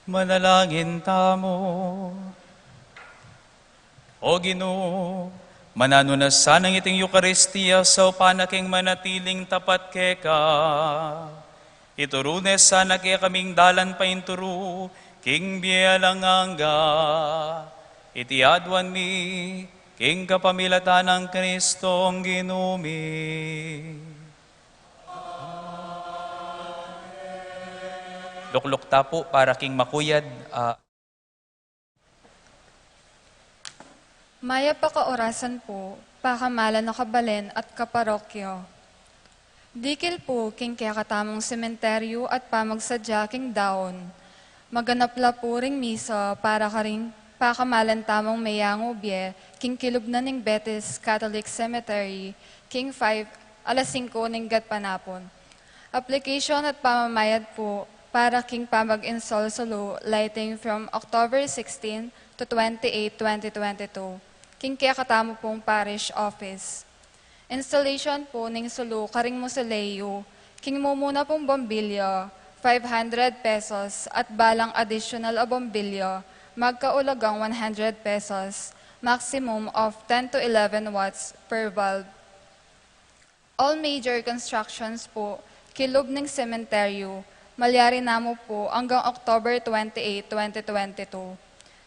Manalangin tamu. O Ginu, mananu na sanang iting Eukaristia saupan na king manatiling tapat keka. Ituru ne sana kekaming dalan painturu king bie alang angga. Iti aduan mi king kapamilatan nang Kristong Ginu mi. Lukluk ta pu para king makuyad a. Mayap a kaorasan pu, pakamalan a kabalen at kaparokya. Dikil pu king kekatamung sementeryu at pamagsadya king daun. Maganap la pu ring misa para karing pakamalan tamung meyangu bie king kilub na ning Betis Catholic Cemetery king five, alas singko ning gatpanapun. Application at pamamayad pu para king pamag-install sulu lighting from October sixteen to twenty-eight, twenty twenty-two, king kekatamu pung parish office. Installation pu ning sulu karing musuleyu, king mumuna pung bombilya, five hundred pesos, at balang additional a bombilya, magkaulagang one hundred pesos, maximum of ten to eleven watts per valve. All major constructions pu, kilub ning sementeryu, malyari na mu pu anggang October twenty-eight, twenty twenty-two.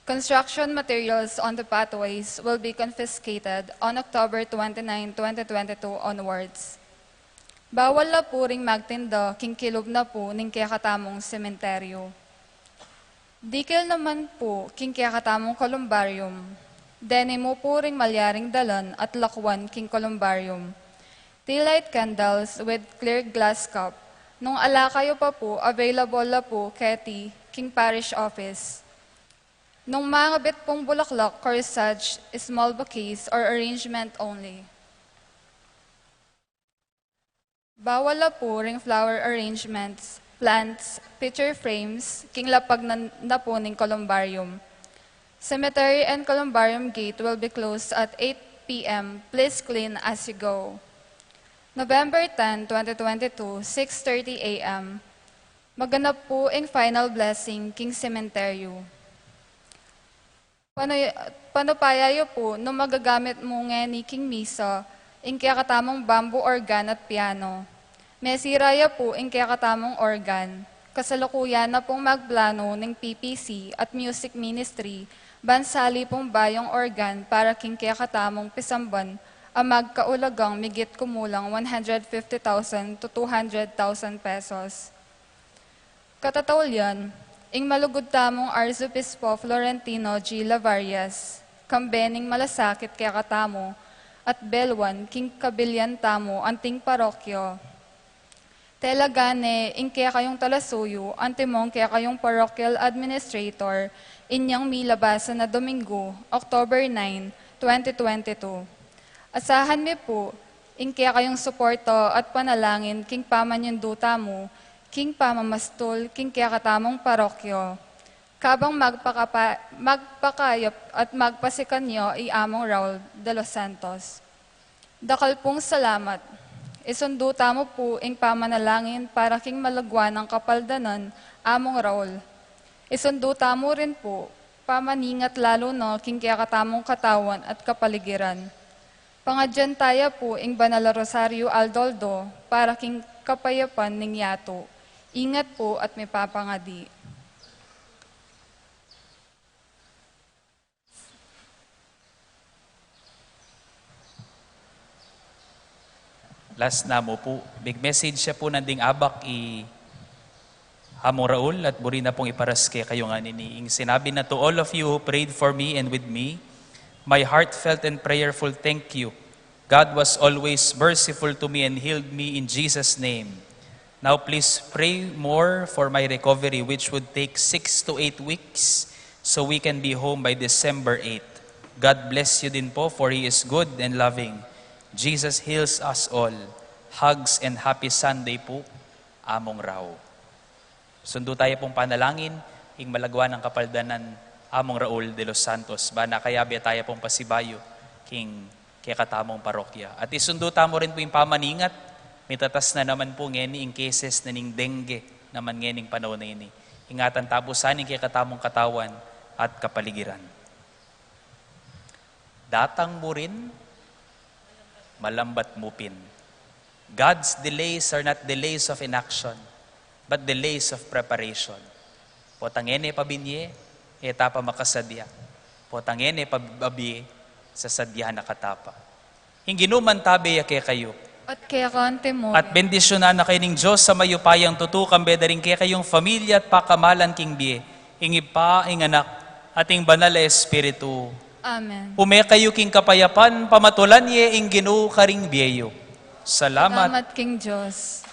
Construction materials on the pathways will be confiscated on October twenty-nine, twenty twenty-two onwards. Bawal la pu ring magtinda king kilub na pu ning kekatamung sementeryu. Dikil naman pu king kekatamung columbarium. Deni mu pu ring malyaring dalan at lakwan king columbarium. Tea light candles with clear glass cup. Nung ala kayu pa pu, available la pu keti king parish office. Nung mangabit pung bulaklak, corsage, small bouquets, or arrangement only. Bawal la pu ring flower arrangements, plants, picture frames, king lapag na, na pu ning columbarium. Cemetery and columbarium gate will be closed at eight p.m. Please clean as you go. November ten, twenty twenty-two, six thirty a.m. Maganap pu ing final blessing king sementeryu. Panu-, panupaya yu pu, nung magagamit mu ngeni king misa, ing kekatamung bamboo organ at piano. Mesira ya pu ing kekatamung organ. Kasalukuyan na pung magplanu ning P P C at music ministry, ban sali pung bayung organ para king kekatamung pisamban, a magkaulagang migit kumulang one hundred fifty thousand to two hundred thousand pesos. Katataulian, ing malugud tamung Arsobispo Florentino G. Lavarias, kambe ning malasakit kekatamu at beluan king kabilian tamu anting parokya. Tela gane ing kekayung talasuyu, antimong kekayung parochial administrator, inyang milabasan a Domingo, October nine, twenty twenty-two. Asahan mi pu, ing kekayung suporta at panalangin king pamanyundu tamu, king pamamastul, king kekatamung parokya. Kabang magpakapa-, magpakayap at magpasikan ya i Among Raul de los Santos. Dakal pung salamat. Isundu tamu pu ing pamanalangin para king malagwa nang kapaldanan, Among Raul. Isundu tamu rin pu, pamaningat lalu na king kekatamung katawan at kapaligiran. Pangadyan taya pu ing Banal a Rosario aldo-aldo para king kapayapan ning yatu. Ingat pu at mipapangadi. Last na mu pu, big message ya pu nanding abak i Among Raul at buri na pung iparas kekayu ngeni ing sinabi na, "To all of you who prayed for me and with me, my heartfelt and prayerful thank you. God was always merciful to me and healed me in Jesus' name. Now please pray more for my recovery, which would take six to eight weeks, so we can be home by December eight. God bless you din po, for He is good and loving. Jesus heals us all. Hugs and happy Sunday po, Among Rau." Sundu taya pung panalangin ing malagwa nang kapaldanan, Among Raul de los Santos, bana kayabe taya pung pasibayu king kekatamung parokya. At isundu tamu rin pu ing pamaningat, mitatas na naman pu ngeni ing cases na ning dengue naman ngening panaun a ini. Ingatan tamu sa ing kekatamung katawan at kapaligiran. Datang mu rin, malambat mu pin. God's delays are not delays of inaction, but delays of preparation. Potang e ne pa binie, e ta pa makasadya. Potang e ne pa babie, sasadya na ka ta pa. Ing Ginu mantabe ya kekayu. At keka mu rin. At bendisyunan na kayu ning Dios a mayupayang tutu, kambe da ring kekayung familia at pakamalan king bie, ing Ibpa, ing Anak, at ing Banal a Espiritu. Amen. Ume kayu king kapayapan, pamatulan ye ing Ginu karing bie yu. Salamat. Salamat king Dios.